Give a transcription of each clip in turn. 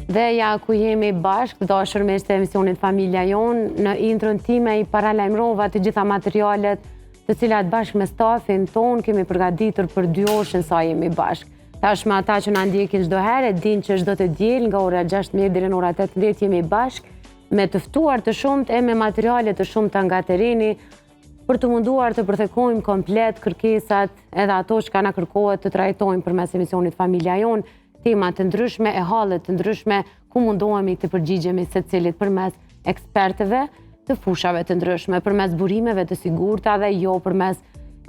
Dhe ja ku jemi bashkë, të dashur miq të emisionit Familja Jonë, në intron time i paralajmërova të gjitha materialet të cilat bashkë me stafin tonë kemi përgatitur për dy orëshin sa jemi bashkë. Tashmë ata që na ndjekin çdo herë e dinë që çdo të diel nga ora 16 deri në ora 18 jemi bashkë me të ftuar të shumtë e me materiale të shumta nga terreni për t'u munduar të përthekojmë komplet kërkesat edhe ato çka na kërkohet të trajtojmë përmes emisionit Familja Jonë, tema të ndryshme e halle të ndryshme ku mundohemi të përgjigjemi secilit përmes ekspertëve të fushave të ndryshme, përmes burimeve të sigurta dhe jo përmes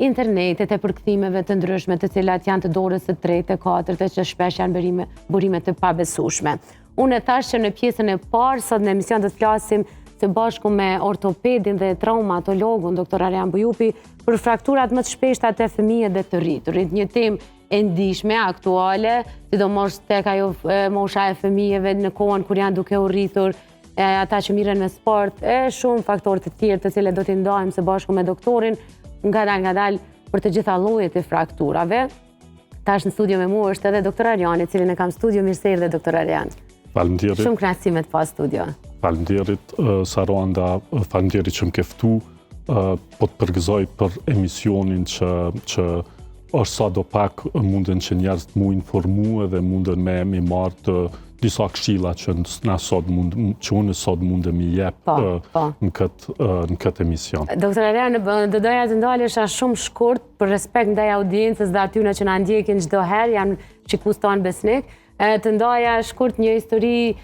internetit e përkthimeve të ndryshme të cilat janë të dorës së tretë, të katërt e që shpesh janë burime, burime të pabesueshme. Unë e thashë që në pjesën e parë sot në emision do të flasim së bashku me ortopedin dhe traumatologun dr. Arjan Bujupi për frakturat më të shpeshta te fëmijët dhe të rriturit. Një temë e ndjeshme, aktuale, sidomos tek ajo mosha e fëmijëve në kohën kur janë duke u rritur, e ata që mirren me sport, e shumë faktorë të tjerë të cilët do t'i ndajmë së bashku me doktorin, ngadalë ngadalë për të gjitha llojet e frakturave. Tash në studio me mua është edhe doktor Arjani, cilin e kam studio, mirë se erdhe doktor Arjan. Faleminderit. Shumë kënaqësi me të pas studio. Faleminderit Saranda, faleminderit që më ke ftu. Po të përgëzoj për emisionin që që është sado pak munden që njerëzit m'u informu edhe munden me me marrë të disa këshilla që na sot mund që unë sot mundem me jep po, po. në këtë në këtë emision. Doktor Arjan, do doja të ndalesha shumë shkurt për respekt ndaj audiencës dhe atyre që na ndjekin çdo herë, janë shikues tanë besnik. Të ndaja shkurt një histori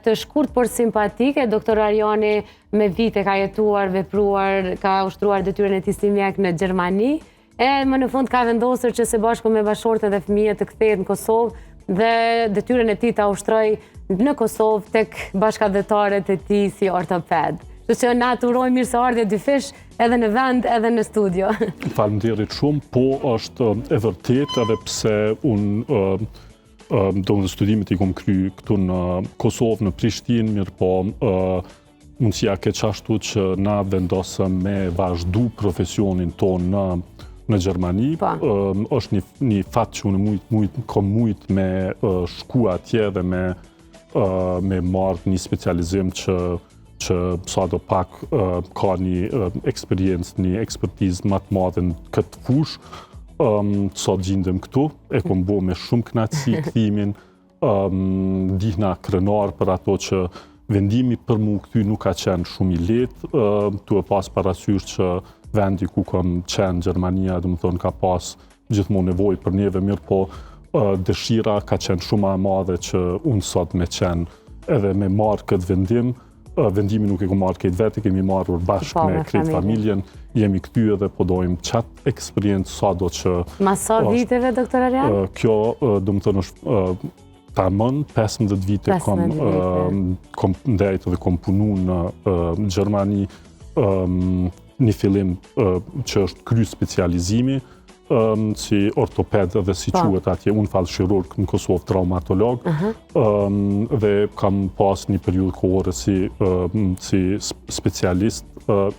të shkurt por simpatike, doktor Arjani me vite ka jetuar, vepruar, ka ushtruar detyrën e tij si mjek në Gjermani, e më në fund ka vendosur që së bashku me bashkëshorten dhe fëmijët të kthehet në Kosovë dhe detyrën e tij ta ushtrojë në Kosovë tek bashkatdhetarët e tij si ortoped. Kështu që na të urojmë mirëseardhje dyfish edhe në vend edhe në studio. Faleminderit shumë, po është e vërtetë edhe pse unë do studimet i kom kry këtu në Kosovë, në Prishtinë, mirëpo mundësia ke qashtu që na vendosëm me vazhdu profesionin tonë në në Gjermani. Po. është një, një fat që unë mujt, mujt, kom mujt me shku atje dhe me, me marrë një specializim që që sado pak ka një eksperiencë, një ekspertizë ma të madhe në këtë fushë, sot gjindem këtu, e kom bo me shumë knaqësi kthimin, ndihna krenar për ato që vendimi për m'u kthy nuk ka qenë shumë i lehtë, tu e pas parasysh që vendi ku kom qenë Gjermania, domethonë ka pas gjithmonë nevojë për neve, mirëpo dëshira ka qenë shumë ma e madhe që unë sot me qenë edhe me marrë këtë vendim, vendimi nuk e kom marrë krejt vetë, kemi marrë bashkë po, me krejt familjen, jemi kthy edhe po dojmë qatë eksperiencë sado që... Ma sa viteve, doktor Arjan? Kjo, domethonë, është tamon, 15 vite kom, kom ndejtë dhe kom punu në Gjermani, një fillim që është kry specializimi, si ortoped dhe si po. quhet atje, Unfallchirurg në Kosovë, traumatolog, dhe kam pas një periudhë kohore si, si specialist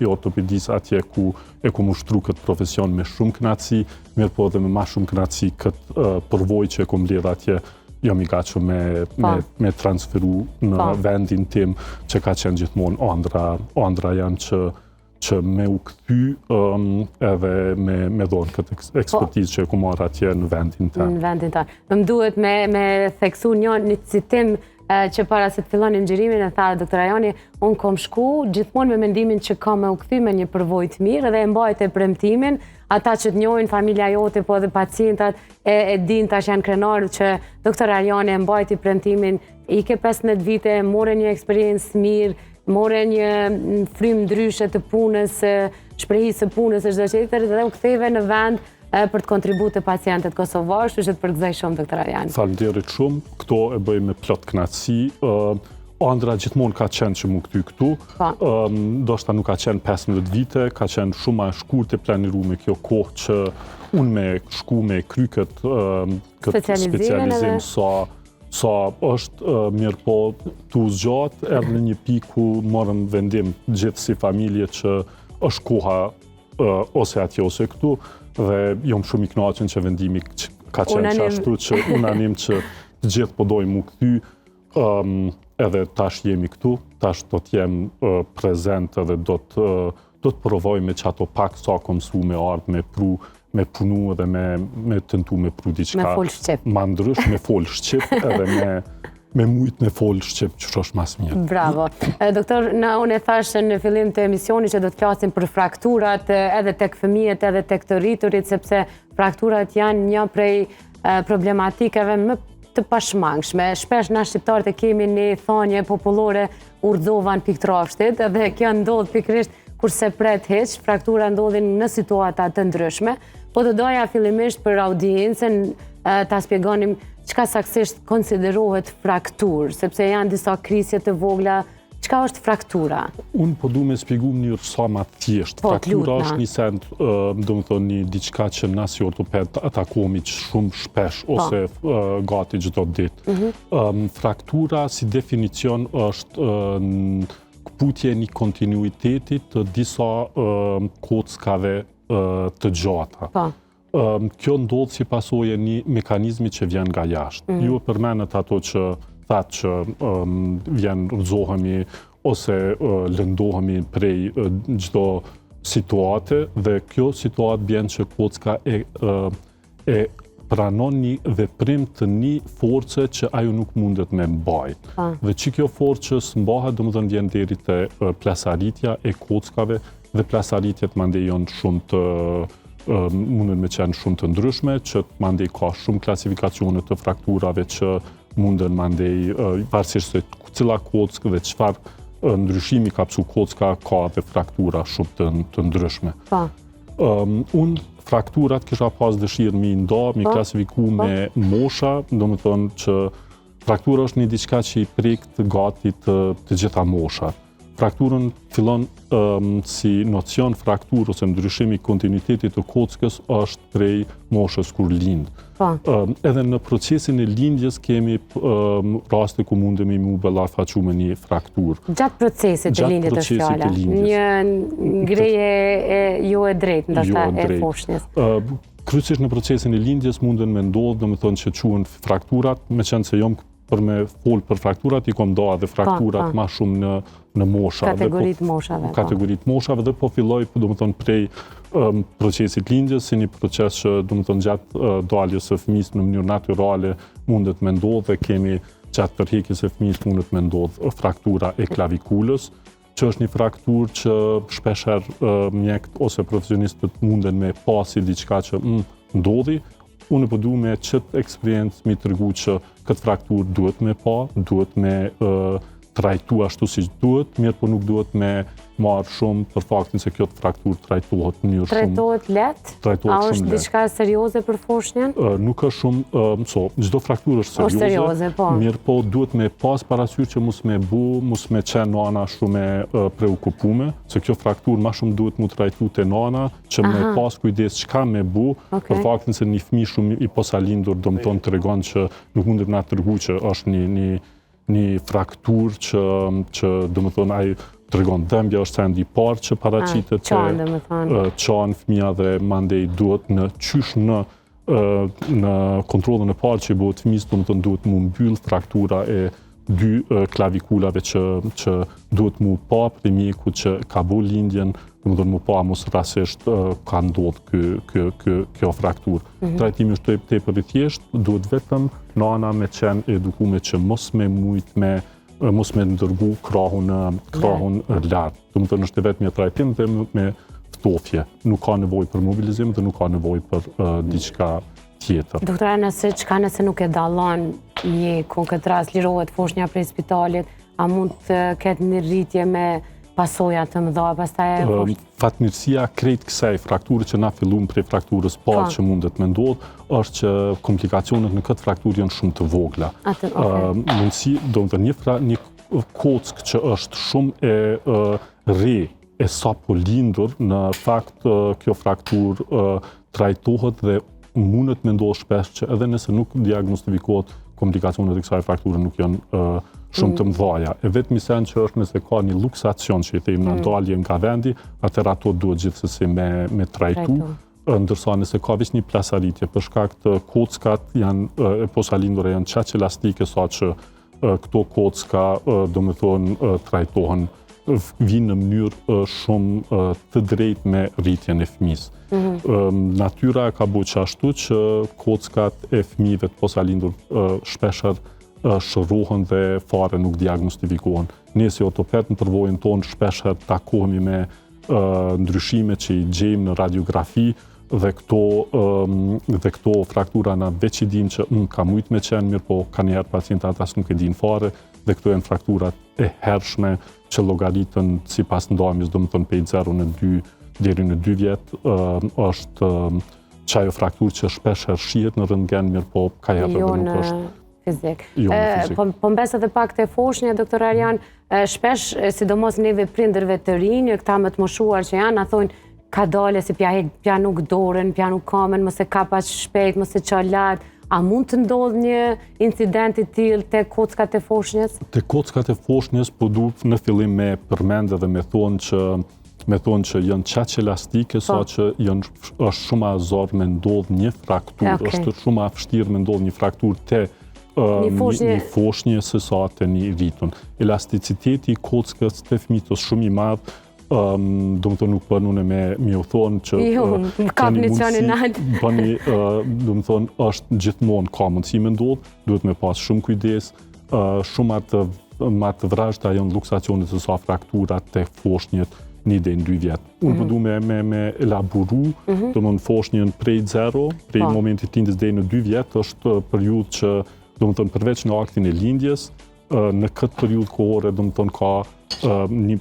i ortopedisë atje ku e kom ushtru këtë profesion me shumë knaqësi, mirëpo edhe me ma shumë knaqësi këtë përvojë që e kom mbledh atje, jam i gatshëm me, po. me, me transferu në po. vendin tim që ka qenë gjithmonë andra, andra jem që që me u kthy um, edhe me, me dhonë këtë po. ekspertizë që e kom marrë atje në vendin tim. Në vendin tim. Më duhet me, me theksu një, një citim që para se të fillonim xhirimin e tha doktor Arjani, unë kom shku gjithmonë me mendimin që kam me u kthy me një përvojë të mirë dhe e mbajte premtimin, ata që të njohin familja jote, po edhe pacientat e, e din tash janë krenarë që doktor Arjani e mbajti premtimin, ike 15 vite, more një eksperiencë të mirë, more një frymë ndryshe të punës, shprehisë së punës e çdo gjë tjetër dhe u ktheve në vend për të kontribu te pacientët kosovarë, kështu që të përgëzoj shumë, doktor Arjan. Faleminderit shumë, këto e bëj me plot kënaqësi. Andra gjithmonë ka qenë që m'u kthy këtu, po. ndoshta nuk ka qenë 15 vite, ka qenë shumë ma e shkurt e planirume kjo kohë që unë me shku me kry këtë, këtë specializim sa sa është mirëpo tu zgjatë edhe në një pikë ku morëm vendim gjithë si familje që është koha ose atje ose këtu dhe jam shumë i knaqun që vendimi ka qenë qashtu që unanim që të gjithë po dojmë m'u kthy. Um, edhe tash jemi këtu, tash do të jem uh, prezent edhe do të uh, do të provoj me qato pak sa kom mësu me ardhë, me pru, me punu edhe me, me tentu me pru diçka. Me fol shqip. Ma ndrysh, me fol shqip edhe me, me mujt me fol shqip që është ma s'miri. Bravo. Doktor, na unë e thashë në fillim të emisionit që do të flasim për frakturat edhe tek fëmijët edhe tek të rriturit, sepse frakturat janë një prej problematikave më të pashmangshme. Shpesh na shqiptarët e kemi një thanje popullore u rrëzova në pikë t'rrafshit, edhe kjo ndodh pikërisht kur s'e pret hiç, fraktura ndodhin në situata të ndryshme, po do doja fillimisht për audiencën ta spjegonim çka saksisht konsiderohet frakturë, sepse janë disa krisje të vogla Çka është fraktura? Unë po du me spjegu mënyrë sa ma thjesht. Po, fraktura është një send, domethonë një diçka që na si ortoped takohemi shumë shpesh po. ose gati çdo ditë. Mhm. Fraktura si definicion është këputje një kontinuitetit të disa kockave të gjata. Po. Kjo ndodh si pasojë e një mekanizmi që vjen nga jashtë. Mm. Ju e përmenët ato që thatë që vjen rrëzohemi ose lëndohemi prej çdo situate dhe kjo situatë bjen që kocka e, e pranon një veprim të një force që ajo nuk mundet me mbajt. Dhe që kjo forcë që s'mbahet, domethënë vjen deri te plasaritja e kockave dhe plasaritjet mandej janë shumë të munden me qenë shumë të ndryshme, që mandej ka shumë klasifikacione të frakturave që munden mandej, varësisht se cila kockë dhe çfarë ndryshimi ka pësu kocka, ka dhe fraktura shumë të, të ndryshme. Pa. Po. Um, unë frakturat kisha pas dëshirë mi nda, mi po. klasifiku po. me mosha, domethonë që fraktura është një diçka që i prek të gati të, të gjitha moshat. Frakturën fillon um, si nocion frakturë ose ndryshim i kontinuitetit të kockës është prej moshës kur lind. Po. Um, edhe në procesin e lindjes kemi um, raste ku mundemi mu ballafaqu me një frakturë. Gjatë procesit të lindjes është fjala. Një ngreje e jo e drejtë, ndoshta jo e foshnjës. Uh, kryesisht në procesin e lindjes munden me ndodhë, domethonë që quhen frakturat, meqenëse jom për me fol për frakturat, i kom da edhe po, frakturat po. ma shumë në, në mosha. Kategoritë po, moshave. Po. Kategoritë moshave dhe po filloj, domethonë, prej um, procesit lindjes, si një proces që, domethonë, gjatë uh, daljes së fëmisë në mënyrë natyrale mundet me ndodhë dhe kemi gjatë tërhekjes së fëmisë mundet me ndodhë fraktura e klavikulës, që është një frakturë që shpeshherë mjekët ose profesionistët munden me pa si diçka që mm, ndodhi, unë po du me qët eksperiencë mi tregu që këtë frakturë duhet me pa, duhet me trajtu ashtu si duhet, mirëpo nuk duhet me marrë shumë për faktin se kjo frakturë trajtohet në mënyrë shumë... Trajtohet lehtë? Trajtohet shumë lehtë. A është diçka serioze për foshnjën? Nuk është shumë, so, çdo frakturë është serioze. Është serioze, po. Mirëpo duhet me pas parasysh që mos me bu, mos me qenë nana shumë e preokupume, se kjo frakturë ma shumë duhet mu trajtu te nana, që me pas kujdes çka me bu, për faktin se një fëmijë shumë i posalindur, domethonë tregon që nuk mundet na tregu që është një, një një frakturë që, që domethonë, ai tregon dhembja është sendi i parë që paraqitet. Qan, domethonë. Qan fëmija dhe mandej duhet në qysh në në kontrollën e parë që i bëhet fëmijës, domethonë duhet mu mbyll fraktura e dy klavikulave që, që duhet mu pa prej mjekut që ka bo lindjen, domethonë mu pa mos rastisht ka ndodhë ky, ky, ky, kjo frakturë. Mm -hmm. Trajtimi është tepër i thjeshtë, duhet vetëm nana me qenë e edukume që mos me mujt me mos me dërgu krahun krahun lart. Domethonë është vetëm një trajtim dhe me ftofje. Nuk ka nevojë për mobilizim dhe nuk ka nevojë për uh, diçka tjetër. Doktora, nëse çka nëse nuk e dallon mjeku në këtë rast lirohet foshnja prej spitalit, a mund të ketë një rritje me pasoja të mëdha, pastaj e foshnja? Fatmirësia krejt kësaj frakture që na fillum prej frakturës parë po. që mundet me ndodhë, është që komplikacionet në këtë frakturë janë shumë të vogla. Atë, okay. Mundësi, domethonë një, fra, një kockë që është shumë e re, e sapo lindur, në fakt kjo frakturë trajtohet dhe mundet me ndodhë shpesh që edhe nëse nuk diagnostifikohet, komplikacionet e kësaj frakture nuk janë shumë të mm. mëdhaja. E vetmi sen që është nëse ka një luksacion që i themi në mm. dalje nga vendi, atëherë ato duhet gjithsesi me, me trajtu. Ndërsa nëse ka veç një plasaritje, për shkak të kockat janë e posalindura janë qaq elastike sa që. këto kocka, domethonë, trajtohen, vijnë në mënyrë shumë të drejtë me rritjen e fëmisë. Mhm. Natyra e ka bo qashtu që kockat e fëmijëve të posalindur shpeshherë shërohen dhe fare nuk diagnostifikohen. Ne si ortoped në përvojën tonë shpeshherë takohemi me ndryshime që i gjejmë në radiografi dhe këto dhe këto fraktura na veç i dimë që mm, ka mujt me qenë, mirëpo kanjëherë pacientat as nuk e dinë fare dhe këto janë frakturat e hershme që llogaritën sipas ndamjes, domethonë pej 0 në 2 deri në 2 vjet, është qajo frakturë që shpeshherë shihet në rëntgen, mirëpo kanjëherë jo edhe nuk është fizik. Jo, në fizik. Po, po mbes edhe pak te foshnja, doktor Arjan, shpesh, sidomos neve prindërve të rinj, këta më të moshuar që janë, na thonë, kadale se pja, pja nuk dorën, pja nuk kamën, mos e kap aq shpejt, mos e ço lart, a mund të ndodhë një incident i tillë te kockat e foshnjës? Te kockat e foshnjës, po du në fillim me përmend edhe me thonë që me thonë që janë qaq elastike, sa po. që janë është shumë ma zor me ndodhë një frakturë, okay. është shumë ma vështirë me ndodhë një frakturë te uh, një foshnje, një foshnje se sa te një i rritun. Elasticiteti i kockës te fëmijët është shumë i madh, um, domethonë nuk bën unë me me ju thonë që jo, uh, kap një çoni nalt. Bëni, uh, domethonë, është gjithmonë ka mundësi me ndodhë, duhet me pas shumë kujdes, uh, shumë ma të ma të vrazhda janë luksacionet se sa frakturat te foshnjet një deri në dy vjet. Unë po mhm. du me, me, me elaboru, mm -hmm. domethonë foshnjën prej zero, prej po. momentit lindjes deri në dy vjet, është periudhë që, domethonë, përveç në aktin e lindjes, në këtë periudhë kohore, domethonë, ka një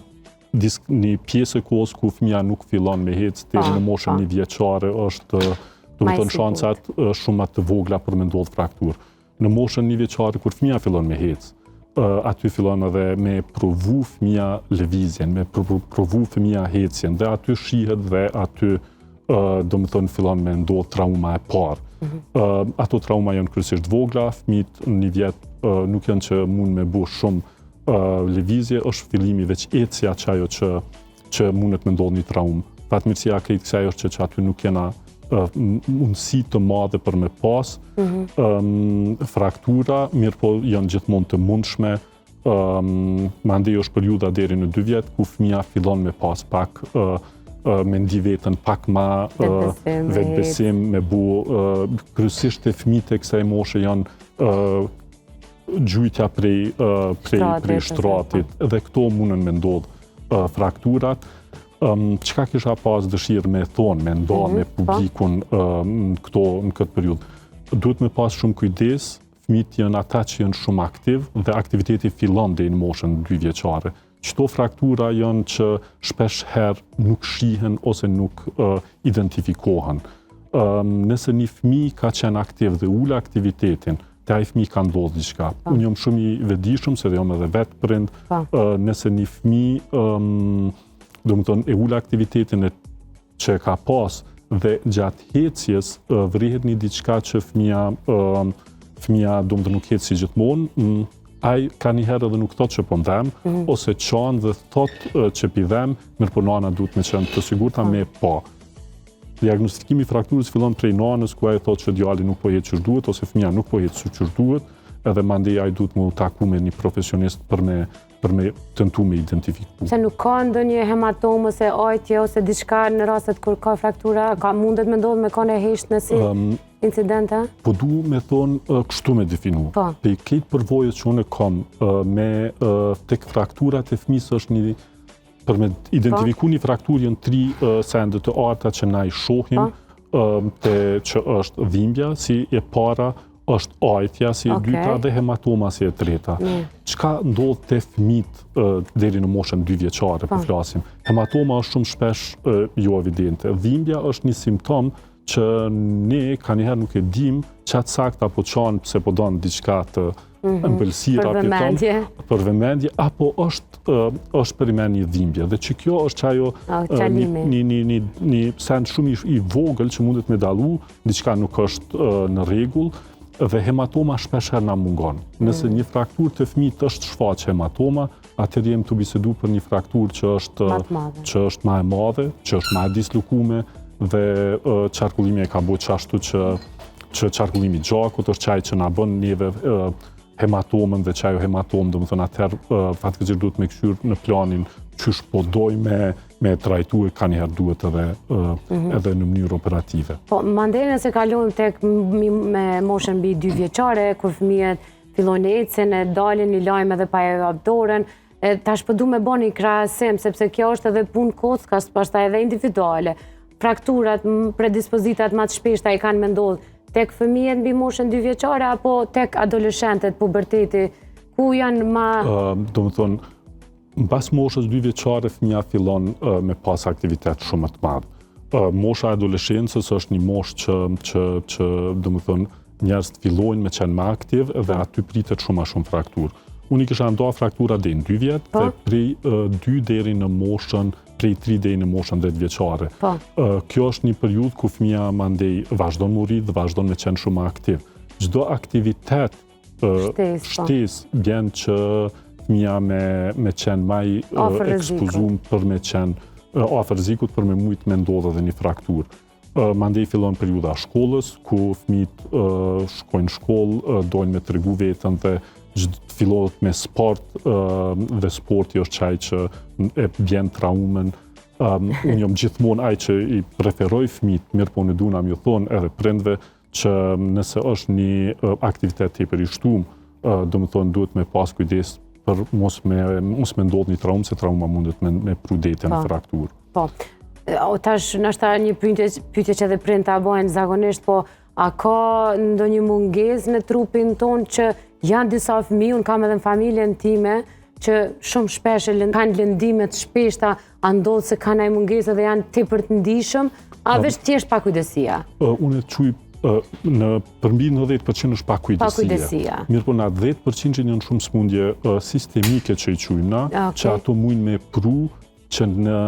disk, një pjesë e kohës ku fëmija nuk fillon me hecë deri në moshën një vjeçare është domethonë shansat shumë më të vogla për me ndodhë frakturë. Në moshën një vjeçare kur fëmija fillon me hecë, aty fillon edhe me provu fëmija lëvizjen, me provu fëmija hecjen dhe aty shihet dhe aty domethonë fillon me ndodhë trauma e parë. Mhm. Ato trauma janë kryesisht vogla, fëmijët një vjet nuk janë që mund me bu shumë lëvizje, është fillimi veç ecja që ajo që, që mundet me ndodhë një traumë. Fatmirësia krejt kësaj është që, që aty nuk kena mundësi të madhe për me pas mm -hmm. fraktura, mirëpo janë gjithmonë të mundshme, um, mandej është periudha deri në dy vjet, ku fëmija fillon me pas pak uh, me ndi veten pak ma vetëbesim, vetëbesim me bu uh, kryesisht te fëmijët e kësaj moshe janë uh, gjujtja prej, uh, prej, prej shtratit po. dhe këto mundën me ndodhë uh, frakturat. Um, çka kisha pas dëshirë me thonë, me nda mm -hmm, me po. publikun uh, në, këto, në këtë periudhë? Duhet me pas shumë kujdes, fëmijët janë ata që janë shumë aktiv dhe aktiviteti fillon deri në moshën 2 vjeçare. Qëto fraktura janë që shpesh herë nuk shihen ose nuk uh, identifikohen. Um, nëse një fëmijë ka qenë aktiv dhe ul aktivitetin, te ai fëmijë ka ndodhë diçka. Po. Unë jam shumë i vetëdijshëm, se dhe jam edhe vetë prind, po. uh, nëse një fëmijë, um, domethonë, e ul aktivitetin e që e ka pas dhe gjatë hecjes vërehet një diçka që fëmija fëmija domethonë nuk hec si gjithmonë, mm, ai kanjëherë edhe nuk thotë që po m'dhem, mm -hmm. ose qan dhe thotë që p'i dhem, mirëpo nana duhet me qenë të sigurta me pa. Diagnostikimi i frakturës fillon prej nanës ku ai thotë që djali nuk po hec qysh duhet ose fëmija nuk po hec qysh duhet, edhe mandej ai duhet me u taku me një profesionist për me për me tentu me identifiku. Se nuk ka ndonjë hematomë ose ajtje ose diçka në rastet kur ka fraktura, ka mundet me ndodhë me konë e heshtë si um, incidente? Po du me thonë uh, kështu me definu. Po. Prej krejt përvojës që unë kam uh, me uh, tek frakturat e fëmisë është një për me identifiku po. një frakturë janë tri uh, sende të arta që na i shohim, po. uh, te që është dhimbja si e para, është ajtja si e okay. dyta dhe hematoma si e treta. Mm. Çka ndodh te fëmijët deri në moshën 2 vjeçare, po, po flasim? Hematoma është shumë shpesh jo evidente. Dhimbja është një simptom që ne kanjëherë nuk e dim qatë saktë apo qanë pse po don diçka të mm -hmm. ëmbëlsira, për vëmendje, për vëmendje apo është është përnjëmend një dhimbje dhe që kjo është qajo oh, një, një, një, një, një send shumë i, i vogël që mundet me dallu diçka nuk është në rregull dhe hematoma shpesh herë na mungon. Nëse mm. një frakturë te fëmijët është shfaq hematoma, atëherë jemi tu bisedu për një frakturë që është që është ma e madhe, që është ma e dislokume dhe qarkullimi e ka bo qashtu që që qarkullimi i gjakut është qaj që na bën neve. hematomën dhe që ajo hematomë, domethënë atëherë fatkeqësisht duhet me kqyr në planin qysh po dojmë me, me trajtu e kanjëherë duhet edhe, mm -hmm. edhe në mënyrë operative. Po, mandej nëse kalojmë tek me moshën mbi dy vjeçare, kur fëmijët fillojnë ecin e dalin i lajmë edhe pa e hap dorën, e tash po du me bo një krahasim, sepse kjo është edhe punë kockas, pastaj edhe individuale. Frakturat, predispozitat ma të shpeshta i kanë me ndodhë tek fëmijët mbi moshën dy vjeçare apo tek adoleshentët, puberteti, ku janë ma... Domethënë, mbas moshës dy vjeçare fëmija fillon me pas aktivitet shumë më të madh. Mosha e adoleshencës është një moshë që, që, që domethënë, njerëzit fillojnë me qenë më aktiv dhe aty pritet shumë ma shumë frakturë. Unë i kisha nda fraktura deri në 2 vjet po. dhe prej 2 deri në moshën prej 3 deri në moshën 10 vjeçare. Po. Kjo është një periudhë ku fëmija mandej vazhdon m'u rrit dhe vazhdon me qenë shumë aktiv. Çdo aktivitet shtesë po. shtesë bjen që fëmija me me qenë ma i ekspozum për me qenë afër rrezikut për me mujtë me ndodhë edhe një frakturë. Mandej fillon periudha e shkollës, ku fëmijët shkojnë në shkollë, dojnë me tregu veten dhe fillohet me sport dhe sporti është qaj që e bjen traumën. Unë jam gjithmonë ai që i preferoj fëmijët, mirëpo unë duna me ju thonë edhe prindve që nëse është një aktivitet tepër i shtum, domethonë duhet me pas kujdes për mos me, mos me ndodhë një traumë, se trauma mundet me, me pru deri në po. frakturë. Po, o tash ndoshta një pyetje, pyetje që edhe prindt ta bojnë zakonisht, po a ka ndonjë mungesë në trupin tonë që janë disa fëmijë, unë kam edhe në familjen time, që shumë shpesh kanë lëndime të shpeshta, a ndodh se kanë naj mungesë dhe janë tepër të ndishëm, a veç thjesht pakujdesia? Unë e quj në përmbi 90% është pakujdesia. Pakujdesia. Mirëpo në atë 10% që janë shumë smundje sistemike që i qujmë na, që ato mujnë me pru që në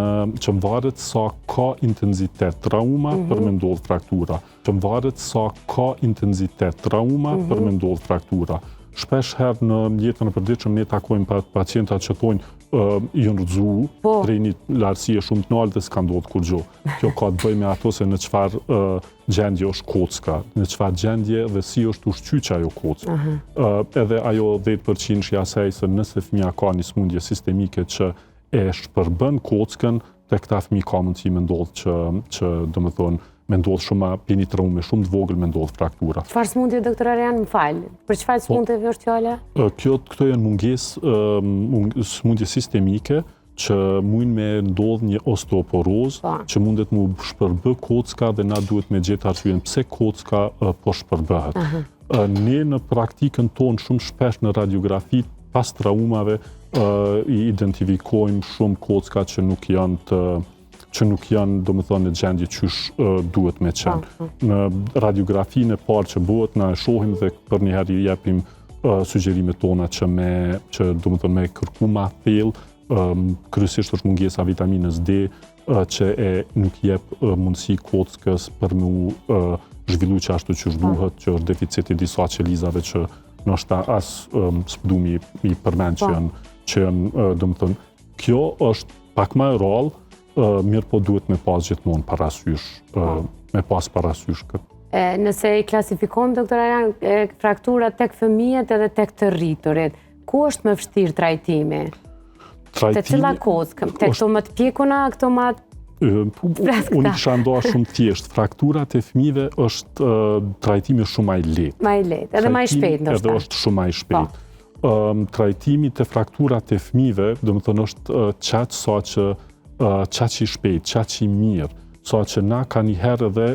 që varet sa ka intenzitet trauma mm -hmm. për me ndodhë fraktura. Që varet sa ka intenzitet trauma mm -hmm. për me ndodhë fraktura. Shpesh herë në jetën e përditshme ne takojmë pa, pacienta që thonë uh, janë rrëzu po. prej një lartësie shumë të naltë dhe s'ka ndodhë kurgjo. Kjo ka të bëjë me ato se në çfarë uh, gjendje është kocka, në çfarë gjendje dhe si është ushqy qajo kockë. Uh -huh. uh, edhe ajo 10% që asaj se nëse fëmija ka një smundje sistemike që e shpërbën kockën, te këta fëmijë ka mundësi me ndodhë që, që domethonë, me ndodhë shumë pi një traume shumë të vogël me ndodhë fraktura. Çfarë smundje, doktor Arian, më fal? Për çfarë po, smundje është fjala? Kjo, këto janë mungesë, smundje sistemike, që mujnë me ndodhë një osteoporozë, po. që mundet m'u shpërbë kocka dhe na duhet me gjetë arsyen pse kocka po shpërbëhet. Ne në praktikën tonë shumë shpesh në radiografi pas traumave i identifikojmë shumë kocka që nuk janë të që nuk janë, domethonë, në gjendje qysh duhet me qenë. Po, po. Në radiografinë e parë që bëhet, na e shohim dhe përnjëherë i jepim sugjerimet tona që me, që domethonë, me kërku ma thellë, kryesisht është mungesa vitaminës D, që e nuk jep mundësi kockës për m'u zhvillu qashtu qysh po. duhet, që është deficit i disa qelizave që ndoshta as s'po du me i përmend që po. janë, që janë, domethonë, kjo është pak ma e rrallë, mirëpo duhet me pas gjithmonë parasysh, po. me pas parasysh këtë. Nëse i klasifikojmë, doktor Arian, frakturat tek fëmijët edhe tek të rriturit, ku është më vështirë trajtimi? Trajtimi... Te cila kockë? Te këto më të pjekuna, këto më Unë i kisha nda shumë thjesht. Frakturat e fëmijëve është trajtimi shumë ma i lehtë. Ma i lehtë, edhe ma i shpejtë, ndoshta. Edhe është shumë ma i shpejtë. Po. Trajtimi te frakturat e fëmijëve, domethonë është qaq sa që qaq i shpejtë, qaq i mirë, sa që na kanjëherë edhe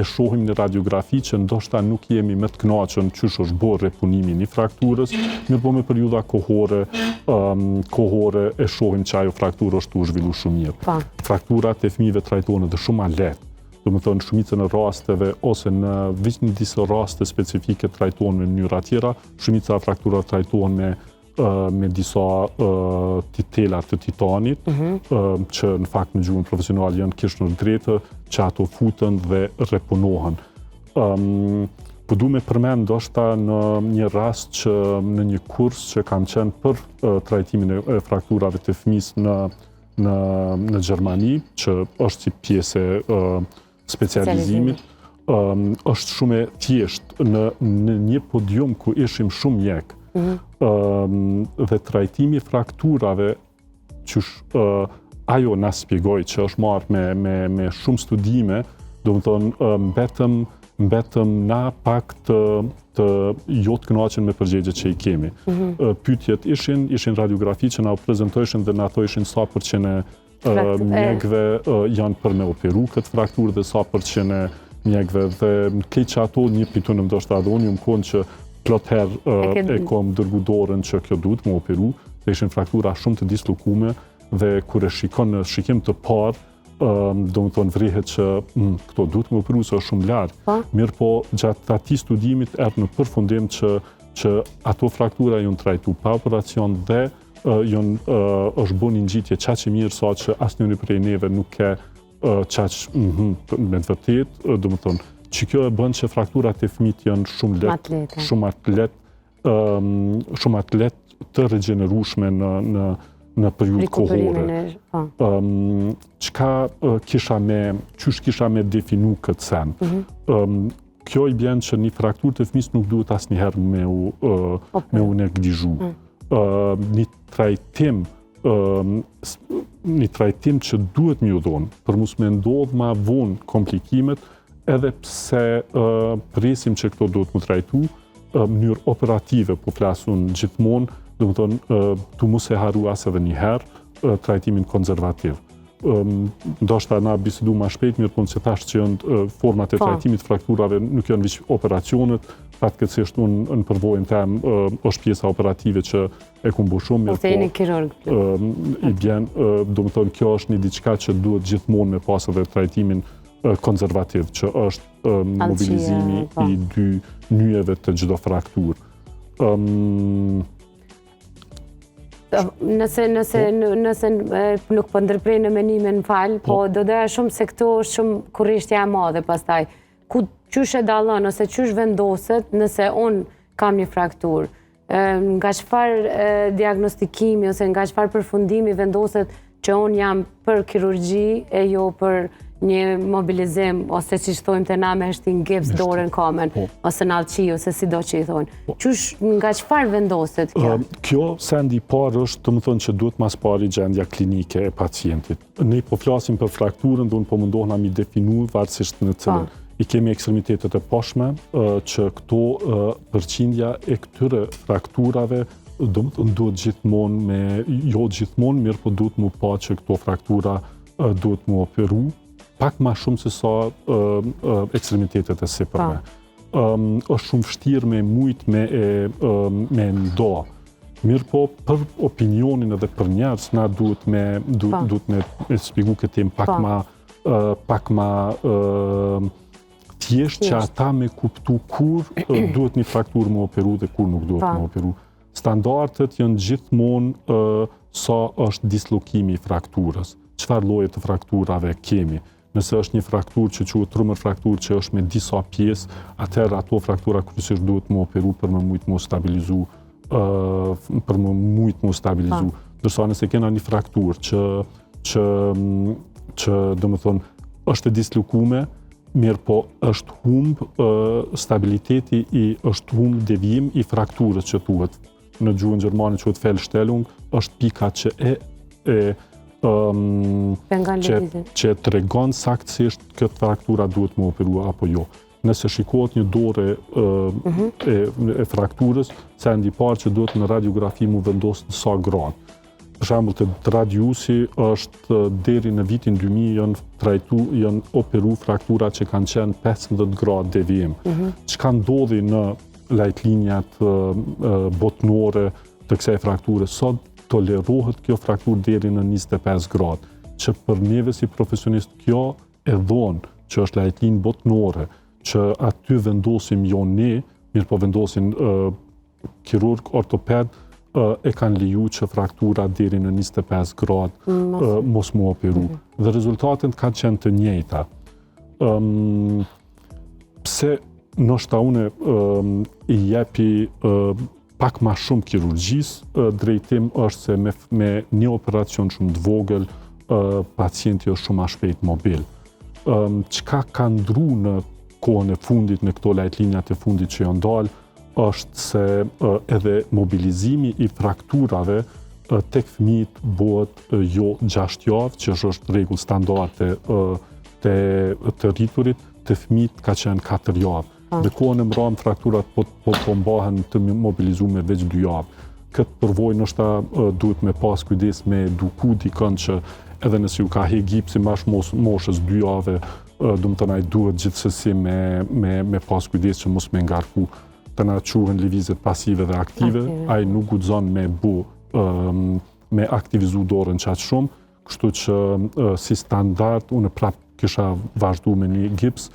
e shohim në radiografi që ndoshta nuk jemi më të knaqën qysh është bërë repunimi një frakturës, mirëpo me periudha kohore, kohore e shohim që ajo frakturë është tu zhvillu shumë mirë. Po. Frakturat e fëmijëve trajtohen edhe shumë ma lehtë, domethonë shumicën e rasteve ose në veç në disa raste specifike trajtohen me mënyra tjera, shumica e frakturave trajtohen me me disa tela të titanit, mhm. që në fakt në gjuhën profesionale janë Kirschner drethe, që ato futen dhe repunohen. Po du me përmend ndoshta në një rast që në një kurs që kam qenë për trajtimin e frakturave të fëmisë në, në, në Gjermani, që është si pjesë e specializimit, është shumë e thjeshtë në, në një podium ku ishim shumë mjekë. Mm -hmm. Dhe trajtimi i frakturave qysh ajo na spjegoi që është marrë me, me, me shumë studime, domethonë, mbetëm, mbetëm na pak të, të jo të kënaqun me përgjegjet që i kemi. Mm -hmm. Pytjet ishin, ishin radiografi që na u prezentojshin dhe na thojshin sa përqind e mjekve janë për me operu këtë frakturë dhe sa përqind e mjekve dhe krejt qato një pitunëm ndoshta edhe unë jam konë që plot herë e kom dërgu dorën që kjo duhet me operu, se ishin fraktura shumë të dislokume dhe kur e shikon në shikim të parë, domethonë vrehet që mm, këto duhet me operu se është shumë larg. Po. Mirëpo, gjatë atij studimit erdh në përfundim që që ato fraktura janë trajtu pa operacion dhe janë është bo një ngjitje qaq e mirë sa që asnjëri prej neve nuk e qaq mm -hmm, me të vërtetë, domethonë, që kjo e bën që frakturat e fëmijët janë shumë lehtë, shumë atlet, shumë ma lehtë të regjenerueshme në në në periudhë kohore. Po. Çka kisha me, qysh kisha me definu këtë sen? Mm -hmm. Kjo i bjen që një frakturë të fëmijës nuk duhet asnjëherë me u, me u neglizhu. Mm. Një trajtim një trajtim që duhet me ju dhonë, për mos me ndodhë ma vonë komplikimet, edhe pse presim që këto duhet m'u trajtu, mënyrë operative, po flas unë gjithmonë, domethonë, tu mos e harru as edhe njëherë, trajtimin konservativ. Ndoshta na bisedu ma shpejt, mirëpo që tash që janë format e po. trajtimit frakturave, nuk janë veç operacionet, fatkeqësisht unë në përvojën tem është pjesa operative që e kum bo shumë, mirëpo... Ose jeni kirurg. I bjen, domethonë, kjo është një diçka që duhet gjithmonë me pasë edhe trajtimin konservativ, që është mobilizimi po. i dy nyjeve të çdo frakturë. Nëse, nëse, po. nëse nuk po ndërprej në menimin, më fal, po, po do doja shumë se këto është shumë kureshtja e madhe pastaj. Ku qysh e dallon ose qysh vendoset nëse unë kam një frakturë? Nga çfarë diagnostikimi ose nga çfarë përfundimi vendoset që unë jam për kirurgji e jo për një mobilizim ose siç thojmë te na me shti n'gips dorën kamën po. ose në allçi ose sido që i thonë. Po. Qysh nga çfarë vendoset kjo? Kjo sendi i parë është domethonë që duhet ma s'pari gjendja klinike e pacientit. Ne po flasim për frakturën dhe unë po mundohna mi definu varësisht në cilën. Po. I kemi ekstremitetet e poshtme, që këto përqindja e këtyre frakturave domethonë duhet gjithmonë me, jo gjithmonë, mirëpo duhet mu pa që këto fraktura duhet mu operu, pak ma shumë se sa ekstremitetet e sipërme. është shumë vështirë me mujt me e me nda. Mirëpo, për opinionin edhe për njerëz, na duhet me, du, po. duhet me, me spjegu këtë temë pak po. ma, pak ma thjesht që ata me kuptu kur duhet një frakturë me operu dhe kur nuk duhet po. me operu. Standardet janë gjithmonë sa është dislokimi i frakturës, çfarë lloje të frakturave kemi. Nëse është një frakturë që quhet Trummer frakturë që është me disa pjesë, atëherë ato fraktura kryesisht duhet me operu për me mujtë me u stabilizu, për me mujtë me u stabilizu. Ndërsa nëse kena një frakturë që që që domethonë është e dislokume, mirëpo është humb stabiliteti i është humb devijim i frakturës që thuhet në gjuhën gjermane quhet Fehlstellung, është pika që e e um, që, që tregon saktësisht këtë fraktura duhet me operu apo jo. Nëse shikohet një dorë e, mm -hmm. e, e frakturës, sendi i parë që duhet në radiografi mu vendos në sa gradë. Për shembull, te radiusi është deri në vitin 2000 janë trajtu, janë operu fraktura që kanë qenë 15 gradë devijim. Mm -hmm. Çka ndodhi në lajtlinjat botnore të kësaj frakture, sot tolerohet kjo frakturë deri në 25 gradë, që për neve si profesionist kjo e dhonë, që është lajtlinë botnore, që aty vendosim jo ne, mirëpo vendosin kirurg, ortoped, e kanë leju që fraktura deri në 25 gradë mm, mos mu operu. Mm. Dhe rezultatet kanë qenë të njëjta. Um, pse ndoshta une um, i jepi um, pak ma shumë kirurgjisë, drejtim është se me, me një operacion shumë të vogël, pacienti është shumë ma shpejt mobil. Çka ka ndru në kohën e fundit, në këto lajtlinjat e fundit që janë dalë, është se edhe mobilizimi i frakturave tek fëmijët bëhet jo 6 javë, që është është rregull standarde te të rriturit, te fëmijët ka qenë 4 javë. Po. Dhe kohën e mbramë frakturat po, po, po mbahen të mobilizume veç 2 javë. Këtë përvojë ndoshta duhet me pas kujdes me eduku dikën që edhe nëse ju ka hek gipsi mas mos, moshës 2 jave, domethonë ai duhet gjithsesi me, me, me pas kujdes që mos me ngarku të na quhen lëvizjet pasive dhe aktive, aktive. ai nuk guxon me bu, um, me aktivizu dorën qaq shumë, kështu që si standard unë prap kisha vazhdu me një gips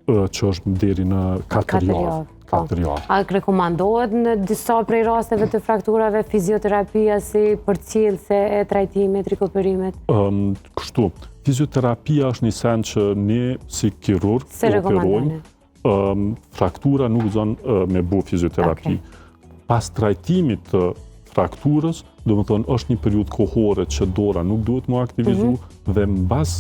që është deri në 4 javë. Po. 4 javë. A rekomandohet në disa prej rasteve të frakturave fizioterapia si përcjellëse e trajtimit, rikuperimit? Um, kështu, fizioterapia është një sen që ne si kirurg operojmë, um, fraktura nuk guxon uh, me bu fizioterapi. Okay. Pas trajtimit të frakturës, domethonë, është një periudhë kohore që dora nuk duhet mu aktivizu mm -hmm. dhe mbas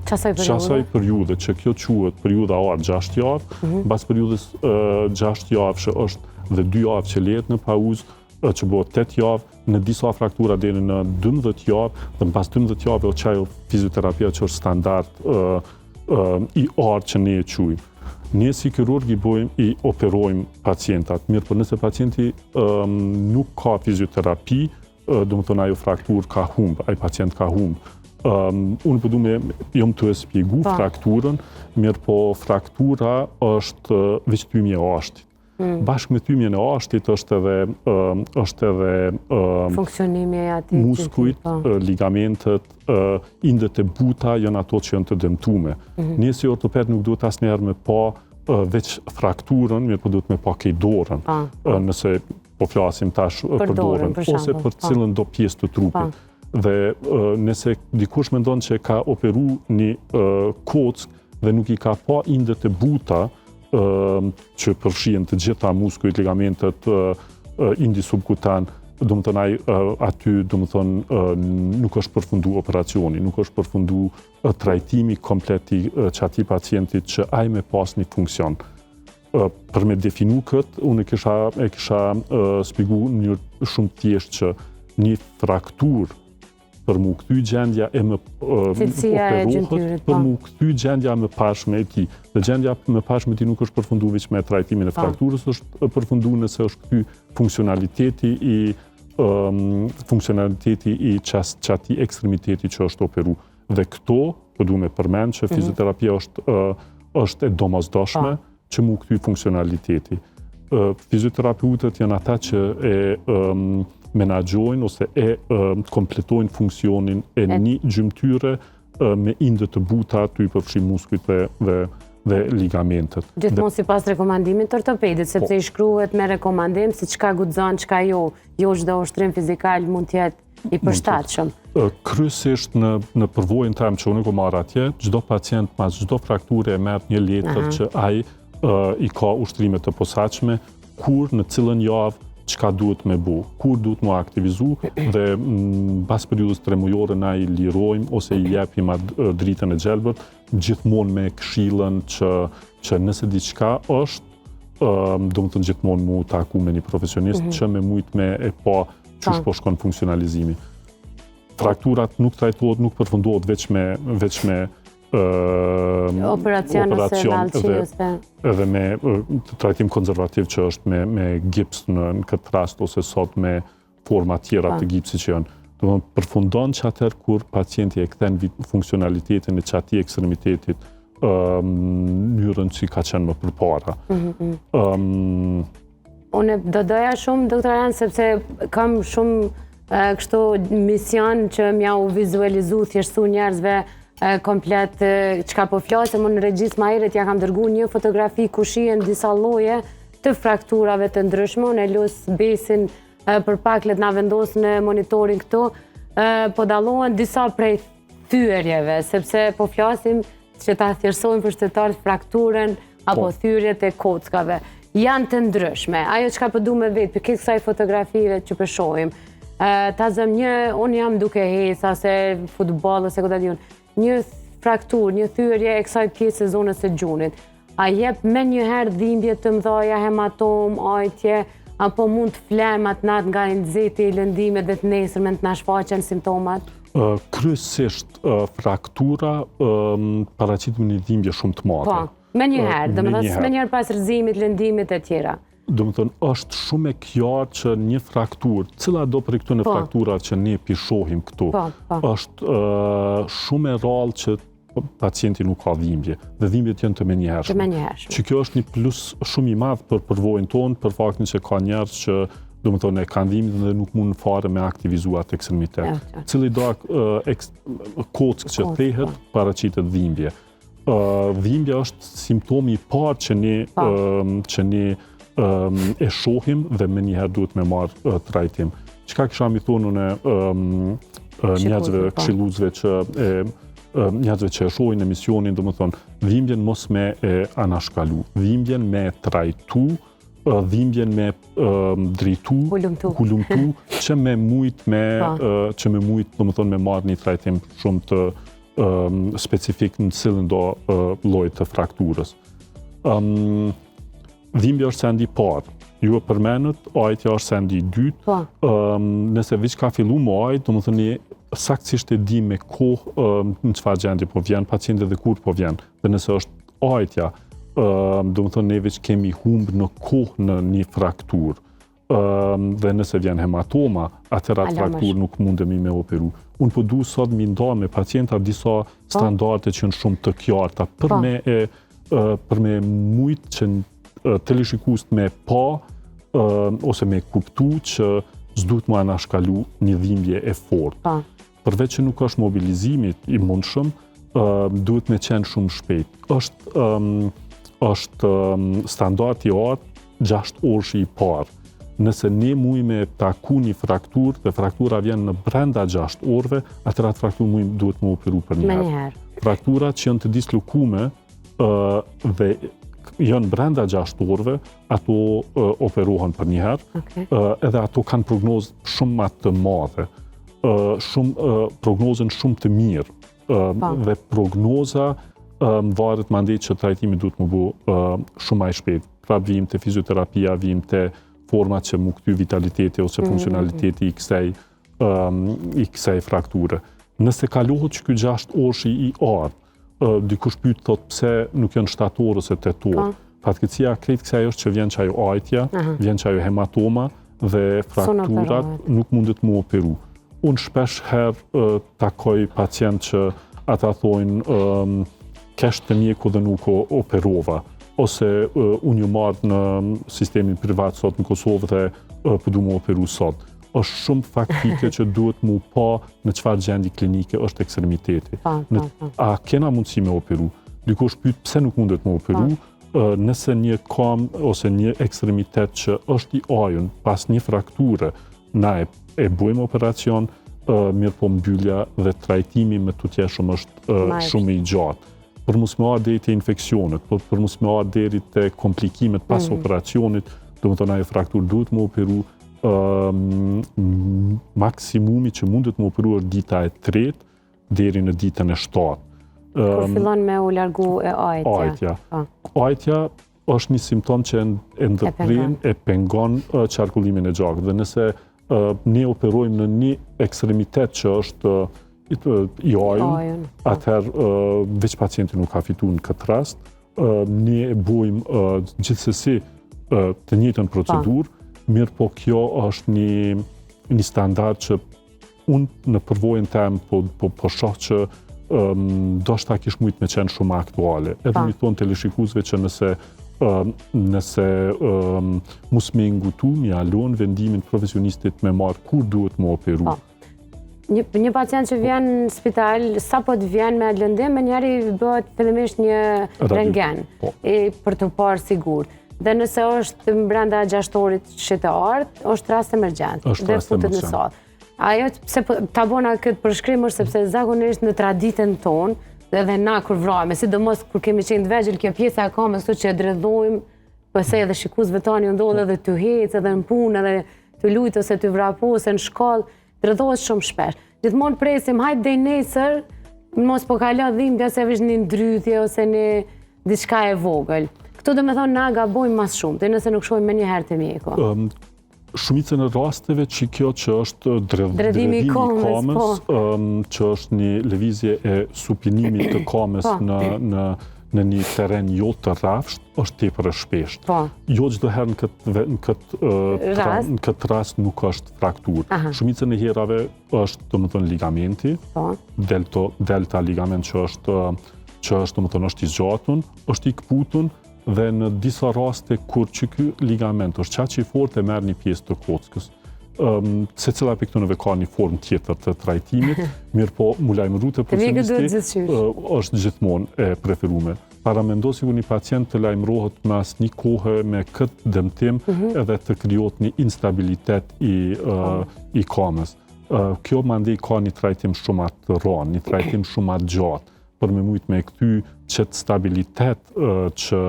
qasaj periudhe që kjo quhet periudha e artë 6 javë, mm -hmm. mbas periudhës uh, 6 javë që është dhe 2 javë që lehet në pauzë, që bëhet 8 javë, në disa fraktura deri në 12 javë, dhe mbas 12 javëve o qajo fizioterapia që është standard uh, uh, i artë që ne e quajmë. Ne si kirurg i bojmë, i operojmë pacientat. Mirëpo nëse pacienti um, nuk ka fizioterapi, uh, domethonë ajo frakturë ka humb, ai pacient ka humb. Um, unë po du me, jom tu e spjegu po. frakturën, mirëpo fraktura është veç thymje e ashtit. Mm. Bashkë me thymjen e ashtit është edhe është edhe funksionimi i atij muskujt, po. ligamentet, indet e buta janë ato që janë të dëmtume. Mm -hmm. Ne si ortoped nuk duhet asnjëherë me pa veç frakturën, mirëpo duhet me pa kejt dorën. Po. Nëse po flasim tash për, për dorën, për ose për po. cilën do pjesë të trupit. Dhe nëse dikush mendon që ka operu një kockë dhe nuk i ka pa indet e buta, që përfshihen të gjitha muskujt, ligamentet, indi subkutan, domethonë ai aty, domethonë, nuk është përfundu operacioni, nuk është përfundu trajtimi komplet i qatij pacientit që ai me pas një funksion. Për me definu këtë, unë e kisha, e kisha spjegu në mënyrë shumë thjesht që një frakturë për mu kthy gjendja e më operohet, për po. mu kthy gjendja e mëparshme e tij. Dhe gjendja e mëparshme e tij nuk është përfundu veç me trajtimin e po. frakturës, është përfundu nëse është kthy funksionaliteti i um, funksionaliteti i qas, qatij ekstremiteti që është operu. Dhe këto, po du me përmend që mhm. fizioterapia është, uh, është e domosdoshme, po. që mu kthy funksionaliteti. Fizioterapeutët janë ata që e menaxhojnë ose e kompletojnë funksionin e një gjymtyre me inde të buta, tu i përfshi muskujt dhe, dhe dhe ligamentet. Gjithmonë sipas rekomandimit të ortopedit, sepse po. i shkruhet me rekomandim se çka guxon, çka jo, jo çdo ushtrim fizikal mund të jetë i përshtatshëm. Kryesisht në në përvojën tem që unë kom marrë atje, çdo pacient mas çdo frakture e merr një letër që ai i ka ushtrime të posaçme, kur në cilën javë çka duhet me bu, kur duhet mu aktivizu dhe mbas periudhës tremujore na i lirojmë ose i jepim atë dritën e gjelbërt, gjithmonë me këshillën që që nëse diçka është, domethonë gjithmonë mu taku me një profesionist mm -hmm. që me mujt me e pa qysh po shkon funksionalizimi. Frakturat nuk trajtohet, nuk përfundohet veç me, veç me operacion, operacion ose dhe, edhe me trajtim konservativ që është me, me gips në, në këtë rast ose sot me forma tjera të gipsit që janë. Domethonë, përfundon që atëherë kur pacienti e kthen funksionalitetin e qatij ekstremitetit mënyrën që ka qenë më përpara. Mm -hmm. um, Unë do doja shumë, doktor Arjan, sepse kam shumë kështu mision që m'ja u vizualizu, thjeshtësu njerëzve komplet çka po flasim, unë regjisë ma herët ja kam dërgu një fotografi ku shihen disa lloje të frakturave të ndryshme, unë e lus Besin për pak le të na vendosë në monitorin këtu, po dallohen disa prej thyerjeve, sepse po flasim që ta thjeshtësojmë për qytetarët frakturën apo po. thyerjet e kockave. Janë të ndryshme. Ajo çka po du me vetë, për këtë kësaj fotografive që po shohim, ta zëm një, unë jam duke hec, ose futboll, ose ku ta di unë, një frakturë, një thyerje e kësaj pjesë e zonës së gjunit. A jep menjëherë dhimbje të mdhaja, hematomë, ajtje, apo mund të flemë atë natë nga i nxehti i lëndimit dhe të nesërmen të na shfaqen simptomat? Kryesisht fraktura paraqitet me një dhimbje shumë të madhe. Po, menjëherë, domethënë menjëherë pas rrëzimit, lëndimit e tjera. Domethënë, është shumë e qartë që një frakturë, cilado prej këtyne po. fraktura që ne p'i shohim këtu, po, po. është shumë e rrallë që pacienti nuk ka dhimbje, dhe dhimbjet janë të menjëhershme. Të menjëhershme. Që kjo është një plus shumë i madh për përvojën tonë, për faktin që ka njerëz që domethënë, e kanë dhimbjen dhe nuk mund fare me aktivizu atë ekstremitet. Cilido kockë që thehet, po. paraqitet dhimbje. Dhimbja është simptomi i parë që ne, po. që ne e shohim dhe menjëherë duhet me marrë trajtim. Çka kisha m'i thonë unë njerëzve, po. këshilluesve që e njerëzve që e shohin emisionin, domethënë, dhimbjen mos me e anashkalu, dhimbjen me trajtu, dhimbjen me drejtu, hulumtu, hulumtu që me mujt me, po. që me mujt, domethënë, me marrë një trajtim shumë të specifik në cilëndo lloj të frakturës. Um, dhimbja është sendi i parë. Ju e përmenët, ajtja është sendi i dytë. Po. Um, nëse veç ka fillu me ajt, domethënë ne saktësisht e di me kohë um, në çfarë gjendje po vjen pacienti dhe kur po vjen. Dhe nëse është ajtja, um, domethënë ne veç kemi humb në kohë në një frakturë. dhe nëse vjen hematoma, atëherë atë frakturë nuk mundemi me operu. Unë po du sot m'i nda me pacienta disa po. standarde që janë shumë të kjarta, për po. me, e, për me mujtë që teleshikuesit me pa, ose me kuptu që s'duhet me anashkalu një dhimbje e fortë. Po. Përveç që nuk është mobilizimi i mundshëm, duhet me qenë shumë shpejt. Është, është standardi i artë 6 orëshi i parë. Nëse ne mujmë me taku një frakturë dhe fraktura vjen në brenda 6 orëve, atëherë atë frakturë mujmë duhet me operu përnjëherë. Frakturat që janë të dislokume dhe janë brenda 6 orëve, ato operohen përnjëherë, okay. edhe ato kanë prognozë shumë ma të madhe, shumë, prognozën shumë të mirë, po. dhe prognoza varet mandej që trajtimi duhet m'u bo shumë ma i shpejt. Pra vijmë te fizioterapia, vijmë te forma që m'u kthy vitaliteti ose mm. funksionaliteti i kësaj i kësaj frakture. Nëse kalohet që ky 6 orëshi i artë, dikush pyet thot pse nuk janë 7 orë ose 8 orë. Po. Fatkeqësia krejt kësaj është që vjen qajo ajtja, vjen qajo hematoma dhe frakturat nuk mundet m'u operu. Unë shpesh herë takoj pacient që ata thojnë kesh te mjeku dhe nuk u operova ose unë jom marrë në sistemin privat sot në Kosovë dhe po du m'u operu sot. është shumë faktike që duhet m'u pa në çfarë gjendje klinike është ekstremiteti. Pa, pa, pa. A kena mundësi me operu? Dikush pyet pse nuk mundet me operu? Nëse një kam ose një ekstremitet që është i ajun pas një frakture, na e, e bujmë operacion, mirëpo mbyllja dhe trajtimi i mëtutjeshëm është shumë i gjatë. Për mos me ardhë deri te infeksionet, për, për mos me ardhë deri te komplikimet pas mm. operacionit, domethonë ajo frakturë duhet me operu, maksimumi që mundet me operu është dita e tretë deri në ditën e shtatë. Kur fillon me u largu e ajtja. Ajtja. Po. Ajtja është një simptom që e ndërpren, e pengon qarkullimin e gjakut. Dhe nëse ne operojmë në një ekstremitet që është i ajun, po. atëherë veç pacienti nuk ka fitu në këtë rast, ne e bojmë gjithsesi të njëjtën procedurë, mirëpo kjo është një, një standard që unë në përvojën tem po, po, po shoh që um, ndoshta kish mujtë me qenë shumë aktuale. Edhe me i thonë teleshikuesve që nëse um, nëse um, mos me ngutu, me ia lon vendimin profesionistit me marrë kur duhet me operu. Po. Një, një pacient që vjen në spital, sapo të vjen me lëndim, menjëherë i bëhet fillimisht një rentgen po. e, për të parë sigur. Dhe nëse është brenda gjashtëorëshit të artë, është rast emergjent dhe futet në sallë. Ajo pse po, ta bona këtë përshkrim është sepse zakonisht në traditën tonë, edhe na kur vrahemi, sidomos kur kemi qenë të vegjël, kjo pjesa e kamës këtu që e dredhojmë, Pastaj edhe shikuesve tanë ju ndodh edhe tu hec edhe në punë edhe tu lujt ose tu vrapu ose në shkollë, dredhohet shumë shpesh. Gjithmonë presim, hajt deri nesër, mos po kalon dhimbja se veç një ndrydhje ose një... diçka e vogël. Këtu domethonë na gabojmë ma së shumti, nëse nuk shkojmë menjëherë te mjeku. Shumicën e rasteve që kjo që është dredhimi i kamës, po. që është një lëvizje e supinimit të kamës po. në, në, në një teren jo të rrafsht, është tepër e shpeshtë. Po. Jo çdo herë në këtë, në këtë, rast. në këtë rast nuk është frakturë. Shumicën e herave është, domethënë, ligamenti, po. delto, delta ligament që është, që është, domethënë, është i zgjatun, është i këputun, dhe në disa raste kur që ky ligament është qaq i fortë e merr një pjesë të kockës. Um, secila prej këtyre ka një formë tjetër të trajtimit, mirëpo mu lajmëru te profesionisti është gjithmonë e preferume. Paramendo sikur një pacient të lajmërohet mas një kohe me këtë dëmtim mm -hmm. edhe të krijohet një instabilitet i, uh, i kamës. Uh, kjo mandej ka një trajtim shumë ma të rëndë, një trajtim shumë ma të gjatë për me mujtë me e kthy qëtë stabilitet që,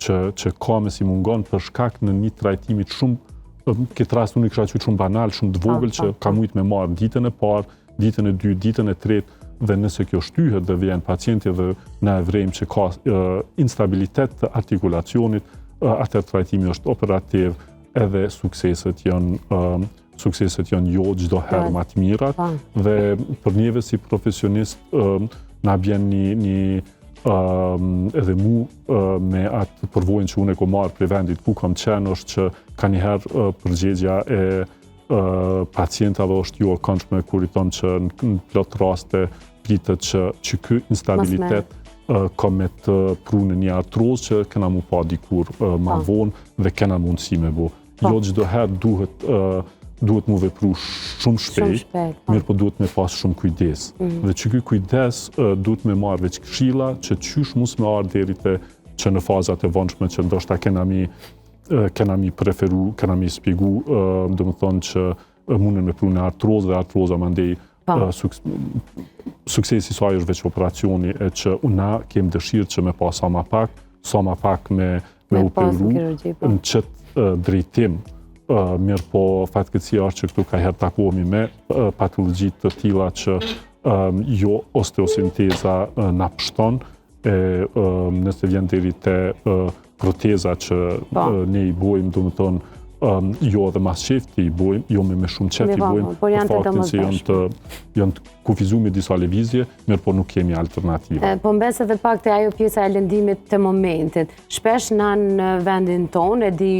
që, që kamës i mungon për shkak në një trajtimit shumë, në këtë rast unë i kisha qujtë shumë banal, shumë të vogël që ka mujtë me marrë ditën e parë, ditën e dytë, ditën e tretë, dhe nëse kjo shtyhet dhe vjen pacienti dhe na e vrejmë që ka instabilitet të artikulacionit, atëherë trajtimi është operativ edhe sukseset janë sukseset janë jo çdo herë ma të mirat po. dhe për neve si profesionist na bjen një, një edhe mu me atë përvojën që unë e kom marrë prej vendit ku kam qenë është që kanjëherë përgjegja e pacientave është jo e këndshme kur i thonë që në plot raste pritet që, që ky instabilitet ka me të pru në një artrozë që kena mu pa dikur ma po. vonë dhe kena mundësi me bo. Po. Jo çdo herë duhet duhet mu vepru shumë shpejt, po. mirëpo duhet me pas shumë kujdes. Mm. Dhe që ky kujdes duhet me marrë veç këshilla që qysh mos me ardhë deri te që në fazat e vonshme që ndoshta kena mi kena mi preferu, kena mi spjegu, domethonë që munden me pru në artrozë dhe artroza mandej po. suksesi i saj është veç operacioni e që na kem dëshirë që me pas sa ma pak, sa ma pak me, me, me operu po. në qëtë drejtim. Mirëpo, fatkeqësia është që këtu kaherë takohemi me patologji të tilla që jo osteosinteza na pështon, e nëse vjen deri te proteza që po. ne i bojmë, domethonë, jo edhe mas qefti i bojmë, jo me me shumë qef i po, bojmë, por janë të faktin se janë të, janë të kufizume disa lëvizje, mirëpo nuk kemi alternativa. Po mbes edhe pak te ajo pjesa e lëndimit të momentit. Shpesh na në vendin tonë, e di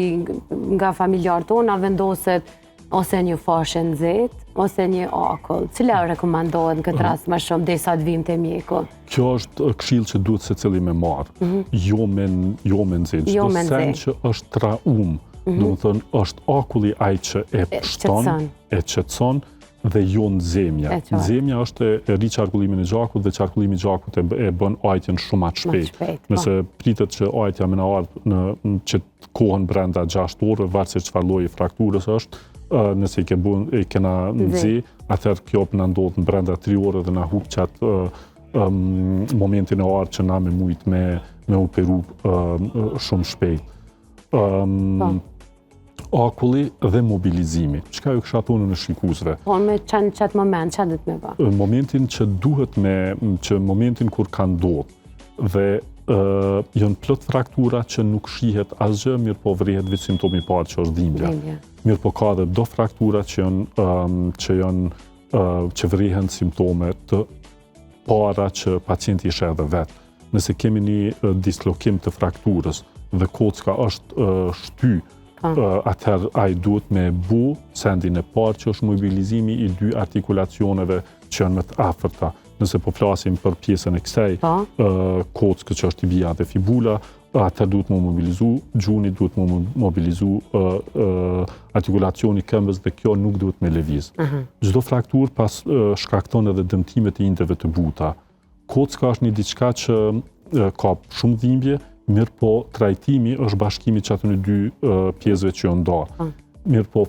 nga familjarët tonë, na vendoset ose një fashë e nxehtë, ose një akull. Cila rekomandohet në këtë rast më shumë, derisa të vim te mjeku? Kjo është këshillë që duhet secili me marrë, mhm. jo me, jo me nxehtë. Jo me nxehtë. Çdo sen që është traumë, mm domethonë, është akulli ai që e pshton, e qetëson, dhe jo nxehja. Nxehja është e rrit qarkullimin e gjakut dhe qarkullimi i gjakut e, e bën ajtjen shumë ma të shpejt. shpejt po. Nëse pritet që ajtja me na ardhë në, në që kohën brenda 6 orëve, varësisht çfarë lloji i frakturës është, nëse i ke bën e kena nxe, atëherë kjo po na ndodh në brenda 3 orë dhe na hup qat momentin e artë që na me mujt me me operu shumë shpejt. Um, po. Akulli dhe mobilizimi. Çka ju kisha thonë unë shikuesve? Po me qanë qatë moment, ça duhet me ba? Momentin që duhet me, që momentin kur ka ndodhë, dhe uh, janë plot fraktura që nuk shihet asgjë, mirëpo vrehet veç simptomi i parë që është dhimbja. Dhimbja. Mirëpo ka edhe do fraktura që janë, um, që janë uh, që vrehen simptome të para që pacienti i sheh edhe vetë. Nëse kemi një dislokim të frakturës dhe kocka është uh, shty, po. atëherë ai duhet me bu sendin e parë që është mobilizimi i dy artikulacioneve që janë më të afërta. Nëse po flasim për pjesën e kësaj po. kockë që është tibia dhe fibula, atëherë duhet mu mobilizu gjuni, duhet mu mobilizu artikulacioni këmbës dhe kjo nuk duhet me lëviz. Çdo frakturë pas shkakton edhe dëmtimet e indeve të buta. Kocka është një diçka që ka shumë dhimbje, mirëpo trajtimi është bashkimi qatyne dy pjesëve që janë ndarë. Po. Mirëpo,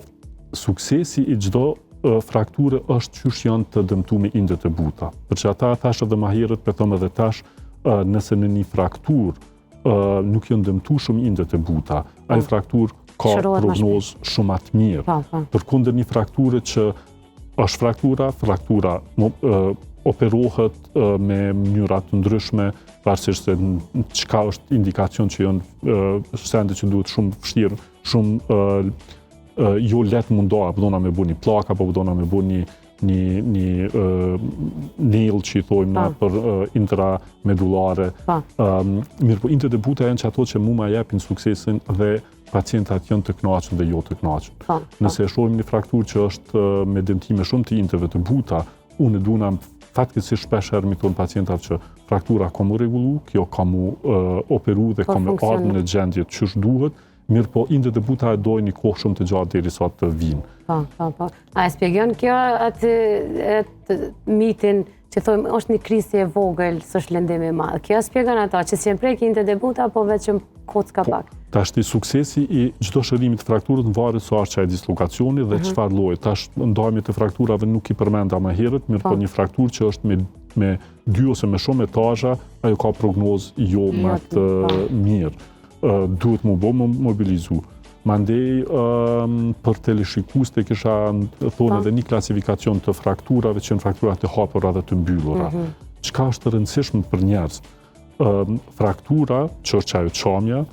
suksesi i çdo frakture është qysh janë të dëmtume indet e buta. Për qata thash edhe ma herët, po thom edhe tash, nëse në një frakturë nuk janë dëmtu shumë indet e buta, ai po. frakturë ka prognozë shumë ma të mirë. Po, po. Përkundër një frakture që është fraktura, fraktura Operohet me mënyra të ndryshme, varësisht se çka është indikacion që janë sende që duhet shumë vështirë, shumë jo lehtë me nda, apo dona me bu një pllakë, apo dona me bu një një një nail që i thojmë na për intramedullare. Um, mirëpo indet e buta janë qato që mu ma jepin suksesin dhe pacientat janë të knaqën dhe jo të knaqën. Nëse e shohim një frakturë që është me dëmtime shumë të indeve të buta, Unë duna fatkeqësisht shpesh herë mi thonë pacientave që fraktura ka mu rregullu, kjo ka mu operu dhe po, ka me ardhë në gjendje qysh duhet, mirëpo indet e buta e dojnë një kohë shumë të gjatë derisa të vinë. Po, po, po. A e spjegon kjo atë, atë mitin që thojmë është një krisje e vogël, s'është lëndim i madh. Kjo spjegon ato që s'janë prek indet e buta, po veç kocka po, pak. Tashti suksesi i çdo shërimit të frakturës varet sa është qaj dislokacioni dhe mhm. çfarë lloji. Tash ndamjet e frakturave nuk i përmenda më herët, mirëpo po një frakturë që është me me dy ose me shumë etazha, ajo ka prognozë jo më të po. mirë. Duhet mu bo, mu mobilizu. Mandej, për teleshikuesit e kisha thonë po. edhe një klasifikacion të frakturave që janë frakturat e hapura dhe të mbyllura. Mhm. Çka është e rëndësishme për njerëz? Fraktura, që është qajo çamja,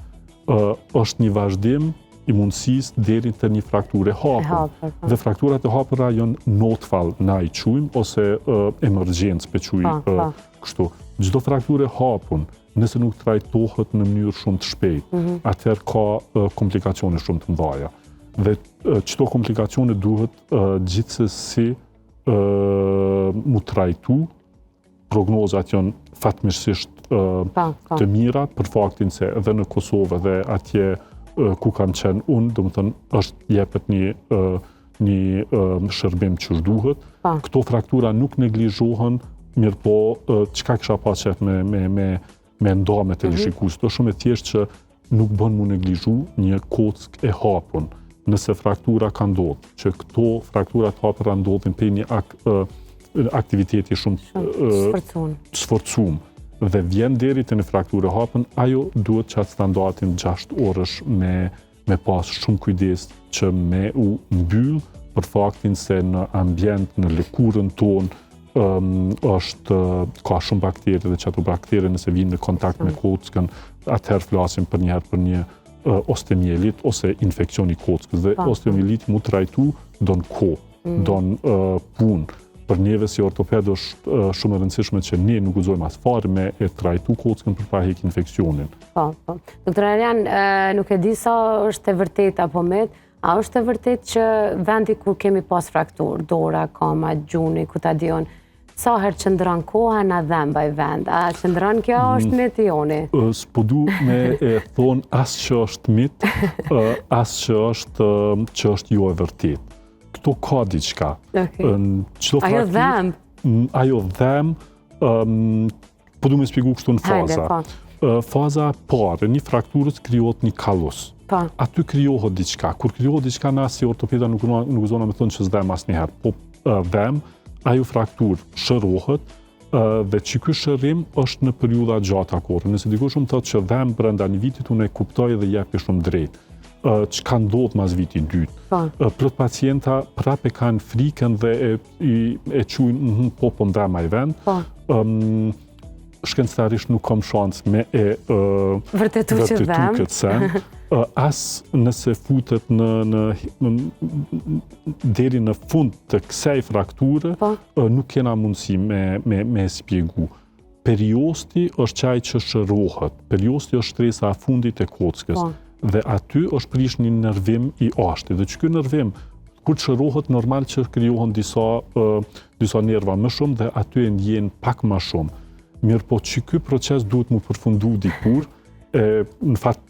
është një vazhdim i mundësisë deri te një frakturë e hapur. Po. Dhe frakturat e hapura janë notfall, na i qujmë, ose emergjencë, pe quj po, po. kështu. Çdo frakturë e hapun, nëse nuk trajtohet në mënyrë shumë të shpejtë, mm -hmm. atëherë ka komplikacione shumë të mëdhaja. Dhe qëto komplikacione duhet gjithsesi mu trajtu, prognozat janë fatmirësisht të mira për faktin se edhe në Kosovë dhe atje ku kam qenë unë, domethënë, është jepet një një shërbim qysh duhet. Këto fraktura nuk neglizhohen, mirëpo çka kisha pas qef me, me, me, me nda me teleshikuesit. Mm -hmm. Shumë e thjeshtë që nuk bën mu neglizhu një kockë e hapun. Nëse fraktura ka ndodhë, që këto fraktura të hapura ndodhin prej një ak, aktiviteti shumë të sforcum dhe vjen deri te një frakturë e hapun, ajo duhet qatë standardin 6 orësh me, me pas shumë kujdes që me u mbyll për faktin se në ambient, në lëkurën tonë, um, është, ka shumë baktere dhe qato baktere nëse vinë në kontakt me kockën, atëherë flasim përnjëherë për një uh, osteomielit ose infekcion i kockës dhe po. osteomielit mu trajtu don kohë, mm. don uh, punë. Për neve si ortoped është uh, shumë e rëndësishme që ne nuk guxojmë as fare me e trajtu kockën për pa hek infekcionin. Po, po. Doktor Arjan, nuk e di sa është e vërtetë apo mit, A është e vërtetë që vendi ku kemi pas frakturë, dora, kama, gjuni, ku ta di unë, sa herë qëndron koha na dhemb ai vend? A qëndron kjo a është mm. mit i joni? S'po du me e thonë as që është mit, as që është, që është jo e vërtetë. Këto ka diçka. Okay. Ajo dhemb? Ajo dhemb, Po du me spjegu kështu në faza. Po. Faza e parë, një frakturës krijohet një kallus. Po. Aty krijohet diçka. Kur krijohet diçka, na si ortopeda nuk, nuk guxona me thonë që s'dhem asnjëherë. Po dhem, ajo frakturë shërohet, dhe që ky shërim është në periudha gjata kohore. Nëse dikush më thotë që dhem brenda një vitit, unë e kuptoj dhe jepi shumë drejt. Çka ndodh mas vitit dytë. Po. Plot pacienta prapë kanë frikën dhe e i e quajnë mm -hmm, po po m'dhem ai vend. Po. Um, shkencëtarisht nuk kam shans me e uh, vërtetu që dhem. këtë sen. Uh, as nëse futet në, në, në deri në fund të kësaj frakture, po. uh, nuk kena mundësi me, me, me spjegu. Periosti është qaj që shërohet. Periosti është shtresa e fundit e kockës. Po. Dhe aty është prish një nervim i ashtit. Dhe që ky nervim, kur të shërohet, normal që krijohen disa, disa nerva më shumë dhe aty e ndjen pak më shumë. Mirëpo që ky proces duhet mu përfundu dikur, e, në fakt,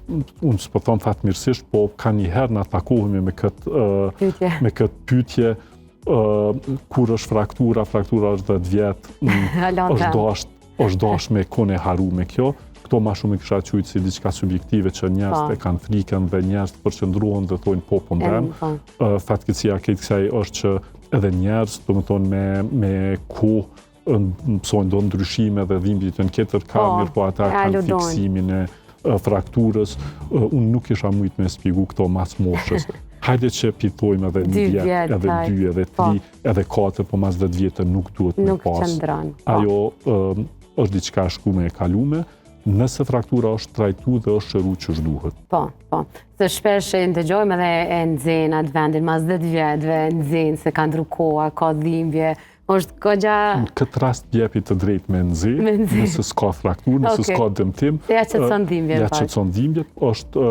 unë s'po thom fatmirësisht, po kanjëherë na takohemi me këtë, pyetje. me këtë pyetje, kur është fraktura, fraktura është 10 vjet, mm, është dasht, është dasht me kon e harrume kjo, këto ma shumë i kisha qujtë si diçka subjektive që njerëzit po. e kanë frikën dhe njerëzit përqendrohen dhe thonë po po m'dhem. Po. Fatkeqësia e krejt kësaj është që edhe njerëz, domethonë me me kohë pësojnë do ndryshime dhe dhimbjet janë tjetër ka, po, mirëpo ata kanë fiksimin e frakturës, unë nuk kisha mujtë me spjegu këto mas moshës. Hajde që pi thojmë edhe një vjet, edhe dy, edhe po. tri, edhe katër, po mas 10 vjetë nuk duhet me pas. Nuk qëndron. Po. Ajo është diçka e shkume e kalume, nëse fraktura është trajtu dhe është shëru qysh duhet. Po, po. Se shpesh e ndëgjojmë edhe e nxejnë atë vendin, mas 10 vjetëve e nxejnë se ka ndru koha, ka dhimbje, është kogja... Në këtë rast jepi të drejtë me nxe, nëse s'ka frakturë, nëse okay. s'ka dëmtim. Ja qetëson dhimbjen. Ja qetëson dhimbjen, është,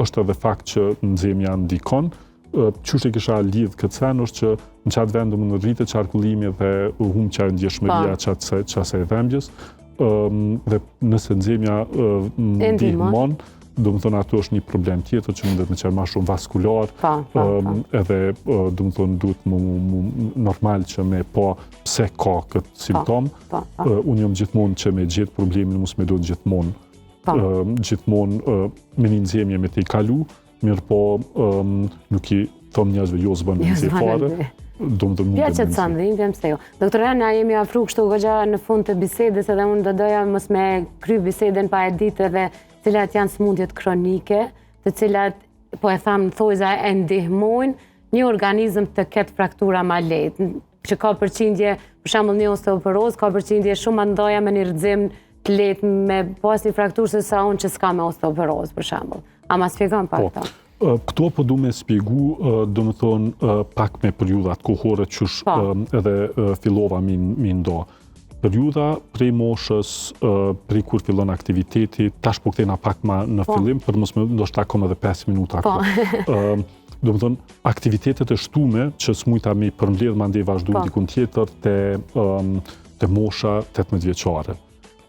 është edhe fakt që nxemja ndikon, qysh e kisha lidh këtë sen është që në qatë vend mund rritet qarkullimi dhe humb qajo ndjeshmëria po. qatë qasaj dhembjes dhe nëse nxemja ndihmon, domethonë ato është një problem tjetër që mundet me qenë ma shumë vaskular, pa, po, pa, po, po. edhe domethonë duhet më, më, normal që me pa pse ka këtë simptom, pa, pa, pa. unë jam gjithmonë që me gjetë problemin, mos me do gjithmonë, gjithmonë me një nxemje me tejkalu, Mirëpo, nuk i thom njerëzve, jo s'bën me nxe fare, do më të mund Ja qetëson dhimbjen, pse jo. Doktor Arjan, na jemi afru kështu goxha në fund të bisedës edhe unë do doja mos me kry bisedën pa e ditë edhe cilat janë sëmundjet kronike, të cilat, po e tham në thojza, e ndihmojnë një organizëm të ketë fraktura ma lehtë, që ka përqindje, për shembull një osteoporozë, ka përqindje shumë ma të mdhaja me një rrëzim të lehtë me pas një frakturë se sa unë që s'kam osteoporozë, për shembull. A ma spjegon pak po, këto? Këto po du me spjegu, domethonë, pak me periudhat kohore qysh po. edhe fillova mi, mi ndo. Periudha prej moshës, prej kur fillon aktiviteti, tash po kthehna pak ma në po. fillim, për mos me ndoshta kom edhe 5 minuta. Po. Domethonë, aktivitetet e shtume, që s'mujta mi përmbledh, mandej vazhdu po. dikun tjetër, te, te mosha 18 vjeçare.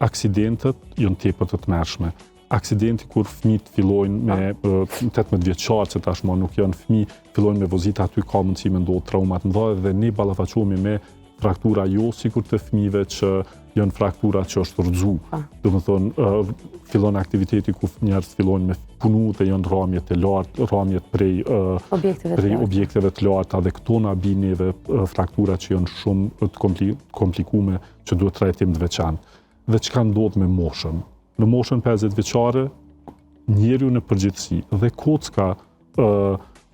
Aksidentet janë tepër të tmerrshme. Aksidenti kur fëmijët fillojnë me 18 vjeçar, që tashmë nuk janë fëmijë, fillojnë me vozit aty ka mundësi me ndodhë trauma të mëdha dhe ne ballafaqohemi me fraktura jo sikur të fëmijëve që janë fraktura që është rrëzu. Domethonë, fillon aktiviteti ku njerëz fillojnë me punu dhe janë ramjet e lartë, ramjet prej, objekteve, prej objekteve të larta dhe këto na bin neve fraktura që janë shumë të komplikume që duhet trajtim të veçantë. Dhe çka ndodh me moshën? Në moshën 50 vjeçare, njeriu në përgjithësi dhe kocka ë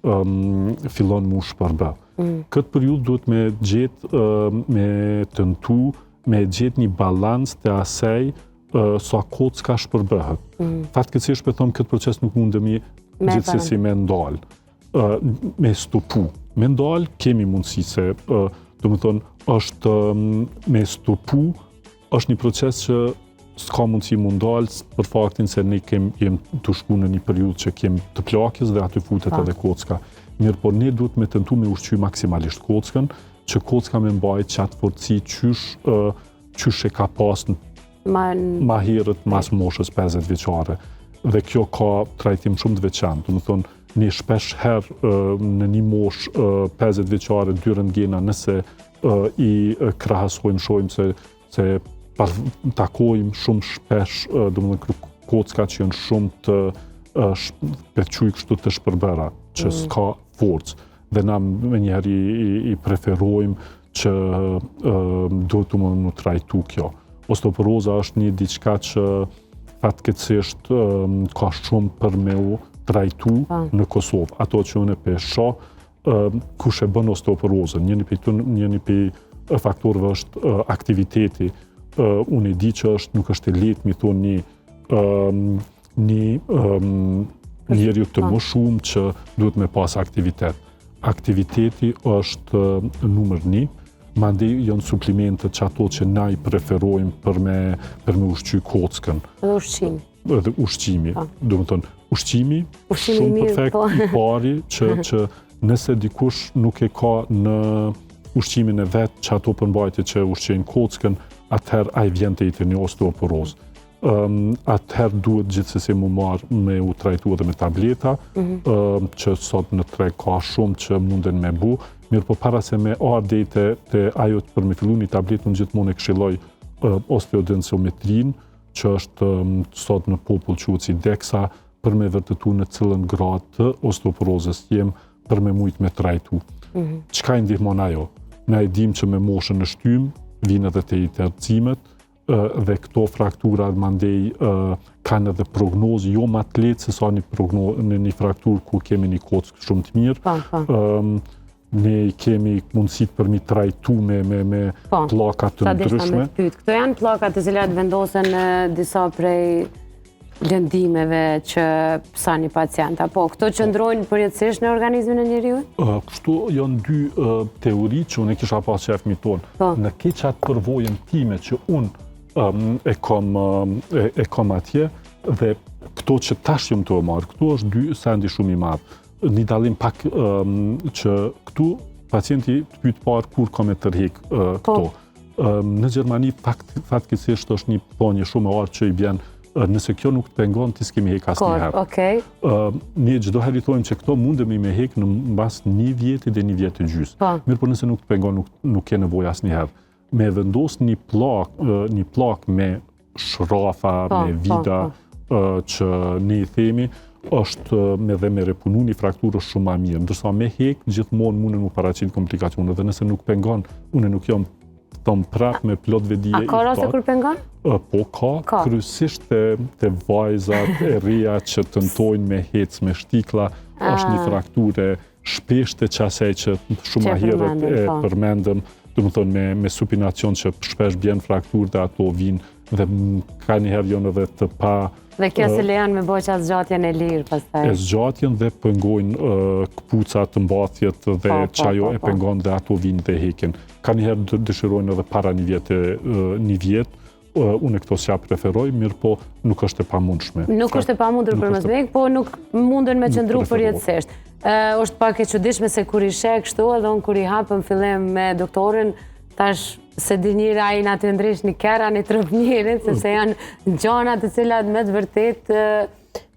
um, fillon mu shpërbë. Mm. Këtë periudhë duhet me gjetë, me tentu, me gjetë një balans të asaj sa kocka shpërbëhet. Mm. Fatkeqësisht po thom këtë proces nuk mundemi gjithsesi me ndalë. me stopu. Me ndalë, kemi mundësi se, domethonë, është me stopu, është një proces që s'ka mundësi mu ndalë për faktin se ne kem, jem tu shku në një periudhë që kem të plakjes dhe aty futet edhe kocka. Mirëpo ne duhet me tentu me ushqy maksimalisht kockën, që kocka me mbajt qatë forci qysh, qysh e ka pas në ma, ma herët mas moshës 50 vjeçare. Dhe kjo ka trajtim shumë të veçantë. Domethonë, ne shpesh herë në një moshë 50 vjeçare, dy rëntgena, nëse i krahasojmë, shohim se, se takojmë shumë shpesh, domethonë, kocka që janë shumë të pe quj kështu të shpërbëra, që mm. s'ka forcë. Dhe na menjëherë i, i, i preferojmë që duhet të më trajtu kjo. Osteoporoza është një diçka që fatkeqësisht ka shumë për me u trajtu po. në Kosovë. Ato që unë pe shoh, kush e bën osteoporozën, njëni prej njëni prej faktorëve është aktiviteti. Unë e di që është nuk është e lehtë mi thonë një një njeriu të po. moshum që duhet me pas aktivitet. Aktiviteti është numër një, mandej janë suplimentet që ato që na i preferojmë për me, për me ushqy kockën. Edhe ushqimi. Edhe ushqimi. Po. Domethonë, ushqimi, ushqimi shumë mirë, perfekt, po. i pari që, që nëse dikush nuk e ka në ushqimin e vet që ato përmbajtje që ushqejnë kockën, atëherë ai vjen te një osteoporozë. atëherë duhet gjithsesi mu marrë me u trajtu edhe me tableta, mm -hmm. që sot në treg ka shumë që munden me bu, mirëpo para se me ardhë deri te, te ajo për me fillu një tabletë, unë gjithmonë e këshilloj osteodensiometrinë, që është sot në popull quhet si DEXA, për me vërtetu në cilën gradë të osteoporozës jem, për me mujtë me trajtu. Mm -hmm. Çka i ndihmon ajo? Na e dim që me moshën e shtymë, vinë edhe te rrëzimet, Dhe këto fraktura mandej kanë edhe prognozë jo ma të lehtë se sa një progno, në një frakturë ku kemi një kockë shumë të mirë. Po, po. Ne kemi mundësit për mi trajtu me, me, me po, pllaka të ndryshme. Këto janë pllaka të cilat vendosen në disa prej lëndimeve që pëson një pacient. Apo, këto qëndrojnë përjetësisht në organizmin e njeriut? Kështu janë dy teori që unë e kisha pas qef mi thonë. Po. Në këtë qatë përvojën time që unë e kom, e, kom atje, dhe këto që tash jam tu e marrë, këtu është dy sendi shumë i madh. Një dallim pak që këtu pacienti të pyet parë kur ka me tërhek po. këto. Në Gjermani fakt fatkeqësisht është një thonje shumë e artë që i bjen nëse kjo nuk të pengon, ti s'ke mi hek asnjëherë. Okej. Ne çdo herë i thojmë që këto mundemi me hek në mbas një vjeti dhe një vjet e gjysë. Po. Mirëpo nëse nuk të pengon, nuk, nuk ke nevojë asnjëherë. Me vendos një pllakë, një pllakë me shrafa, po, me po, vida, po. që ne i themi, është me dhe me repunu një frakturë është shumë ma mirë. Ndërsa me hek, gjithmonë mundën mu paraqit komplikacione, dhe nëse nuk pengon, unë nuk jam thom prap me plot vetëdije. A ka raste kur pengon? Po ka, ka. kryesisht te, te vajzat e reja që tentojnë me hec me shtikla, është një frakturë shpeshtë qasaj që shumë ma herët e po. përmendëm, domethonë me, me supinacion që shpesh bjen frakturë dhe ato vinë dhe ka njëherë jonë edhe të pa... Dhe kjo s'e lejon me bo qatë zgjatjen e lirë, pastaj. E zgjatjen dhe pengojnë këpucat, mbathjet dhe po, po, qajo po, e pengon dhe ato vinë dhe hekin. Ka njëherë dëshirojnë edhe para një vjet, një vjet, unë këto s'ja preferoj, mirëpo nuk është e pamundshme. Nuk është e pamundur për mos me hek, po nuk munden me qëndru përjetësisht. është pak e çuditshme se kur i sheh kështu, edhe unë kur i hapëm fillim me doktorin, tash s'e di njeri a jena tu ndreq një kerr a një trup njerit, sepse janë gjana të cilat me të vërtet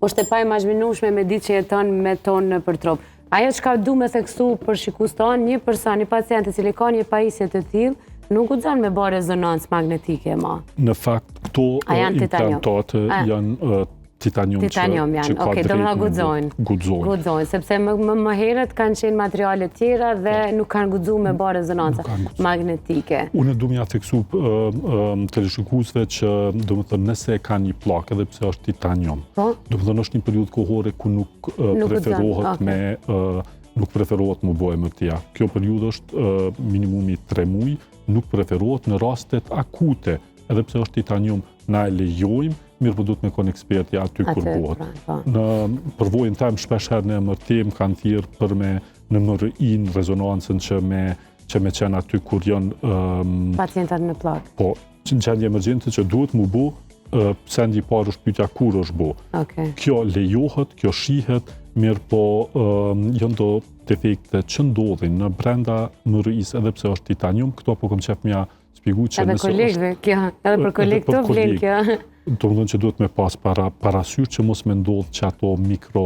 është e paimagjinueshme me ditë që jeton me to nëpër trup. Ajo çka du me theksu për shikues tonë, një person, një pacient i cili ka një pajisje të tillë, nuk guxon me bo rezonancë magnetike ma. Në fakt, këto implantate janë titanium, titanium që, janë. që ka okay, drejt me guxojnë. Guxojnë. Guxojnë, sepse më, më, më herët kanë qenë materiale tjera dhe po. nuk kanë guxu me bo rezonancë magnetike. Unë du me ja theksu teleshikuesve që, domethonë, nëse e kanë një pllakë, edhe pse është titanium, po? Domethonë, është një periudhë kohore ku nuk nuk preferohet okay. me nuk preferohet me bo MRT-ja. Kjo periudhë është minimumi 3 muaj, nuk preferohet në rastet akute, edhe pse është titanium, na e lejojmë, mirëpo duhet me kon eksperti aty kur bëhet. Pra, po. Në përvojën tem shpesh herë në MRT më kanë thirrë për me në MRI në rezonancën që me që me qenë aty kur janë um, pacientat me pllakë. Po, që në gjendje emergjente që duhet mu bo, sendi i parë është pyetja kur është bo. Okay. Kjo lejohet, kjo shihet, mirëpo um, janë do defekte që ndodhin në brenda MRI-së edhe pse është titanium, këto po kom qef me ja Spjegu që edhe kolegëve, kjo, edhe për kolegë të vlen kjo. Domethonë që duhet me pas para, parasysh që mos me ndodhë që ato mikro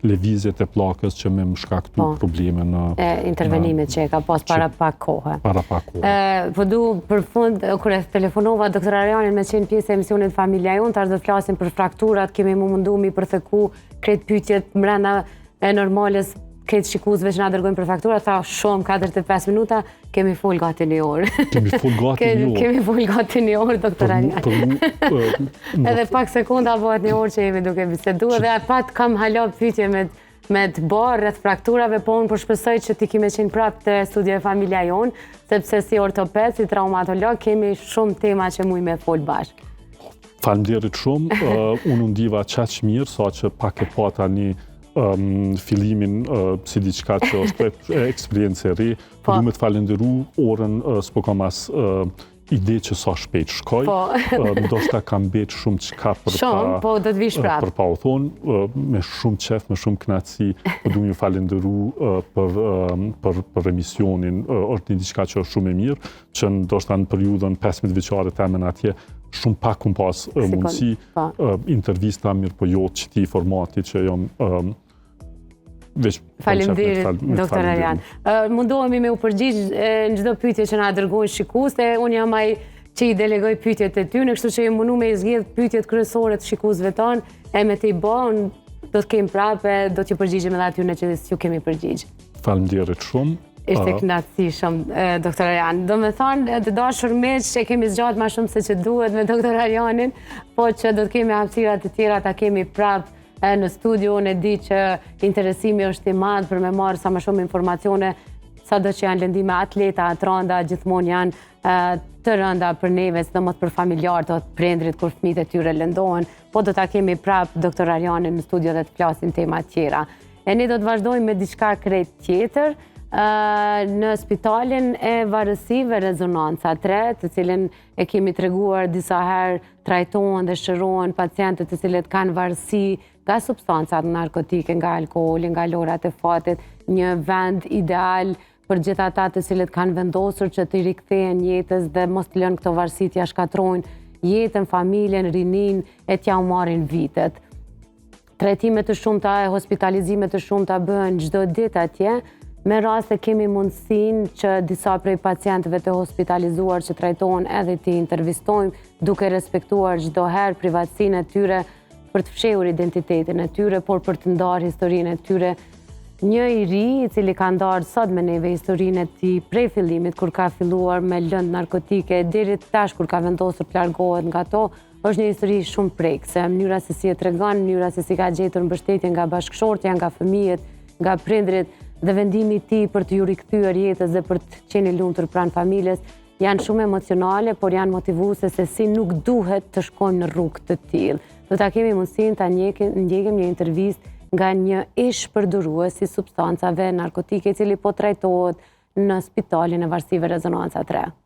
lëvizjet e pllakës që me më shkaktu po, probleme në... E, intervenimet që e ka pas para pak kohe. Para pak kohe. Po du për fund, kur e telefonova doktor Arjanin me qenë pjesë e emisionit Familja Jonë, tash do të flasim për frakturat, kemi mu mundu mi përtheku krejt pyetjet mrena e normales krejt shikuesve që na dërgojnë për fraktura, tha shumë 45 minuta, kemi fol gati një orë. Kemi fol gati një orë. Kemi fol gati një orë, doktor Arjan. Edhe pak sekonda bëhet një orë që jemi duke bisedu, edhe pat kam hala pyetje me me të bo rreth frakturave, po unë po shpresoj që ti ki me qenë prapë te studio e Familja Jonë, sepse si ortoped, si traumatolog, kemi shumë tema që mujmë me fol bashkë. Faleminderit shumë, unë u ndiva qaq mirë, sa që pak e pata një um, fillimin uh, si diçka që është eksperiencë e re, po. du me të falenderu orën uh, s'po kam as uh, ide që sa shpejt shkoi. Po. ndoshta kam mbet shumë çka për shumë, pa, po do të vish prapë. Për pa u thonë, me shumë qef, me shumë kënaqësi, po du me ju falenderu për për për emisionin, është një diçka që është shumë e mirë, që ndoshta në periudhën 15 vjeçare temen atje, shumë pak kum pas mundësi, po. intervista mirëpo jo qëti formati që jam veç Faleminderit, doktor Arjan. Mundohemi me u përgjigj në çdo pyetje që na dërgojnë shikuesit, unë jam ai që i delegoj pyetjet e tyne, kështu që jam mundu me i zgjedh pyetjet kryesore të shikuesve tanë, e me t'i bo, do të kemi prapë, do t'ju përgjigjemi edhe atyne që s'ju kemi përgjigj. Faleminderit shumë. Ishte kënaqësi shumë, doktor Arjan. Do me thonë, të dashur miq, që kemi zgjatë ma shumë se që duhet me doktor Arjanin, po që do të kemi hapësira të tjera, ta kemi prapë në studio, unë e di që interesimi është i madh për me marrë sa më shumë informacione, sado që janë lëndime a t'lehta, a t'randa, gjithmonë janë të rënda për neve, sidomos për familjarët, të prindrit, kur fëmijët e tyre lëndohen, po do ta kemi prapë doktor Arjanin në studio dhe të flasim tema tjera. E ne do të vazhdojmë me diçka krejt tjetër, në spitalin e varësive Rezonanca 3, të cilin e kemi treguar disa herë, trajtohen dhe shërohen pacientët të cilët kanë varësi nga substancat narkotike, nga alkooli, nga lojërat e fatit, një vend ideal për gjithë ata të cilët kanë vendosur që t'i rikthehen jetës dhe mos të lënë këto varësi t'ia shkatërrojnë jetën, familjen, rininë e t'ja u marrin vitet. Trajtime të shumta e hospitalizime të shumta bëhen çdo ditë atje, me rast e kemi mundësinë që disa prej pacientëve të hospitalizuar që trajtohen edhe t'i intervistojmë, duke respektuar çdo herë privatësinë e tyre për të fshehur identitetin e tyre, por për të ndarë historinë e tyre. Një i ri, i cili ka ndarë sot me neve historinë e tij prej fillimit, kur ka filluar me lëndë narkotike, deri tash kur ka vendosur të largohet nga to, Është një histori shumë prekëse, mënyra se si e tregon, mënyra se si ka gjetur mbështetje nga bashkëshortja, nga fëmijët, nga prindrit dhe vendimi i tij për t'iu rikthyer jetës dhe për të qenë i lumtur pranë familjes, janë shumë emocionale, por janë motivuese se si nuk duhet të shkojmë në rrugë të tillë. Do ta kemi mundësinë ta ndjekim, ndjekim një intervistë nga një ish përdorues i substancave narkotike, i cili po trajtohet në spitalin e varësive Rezonanca 3.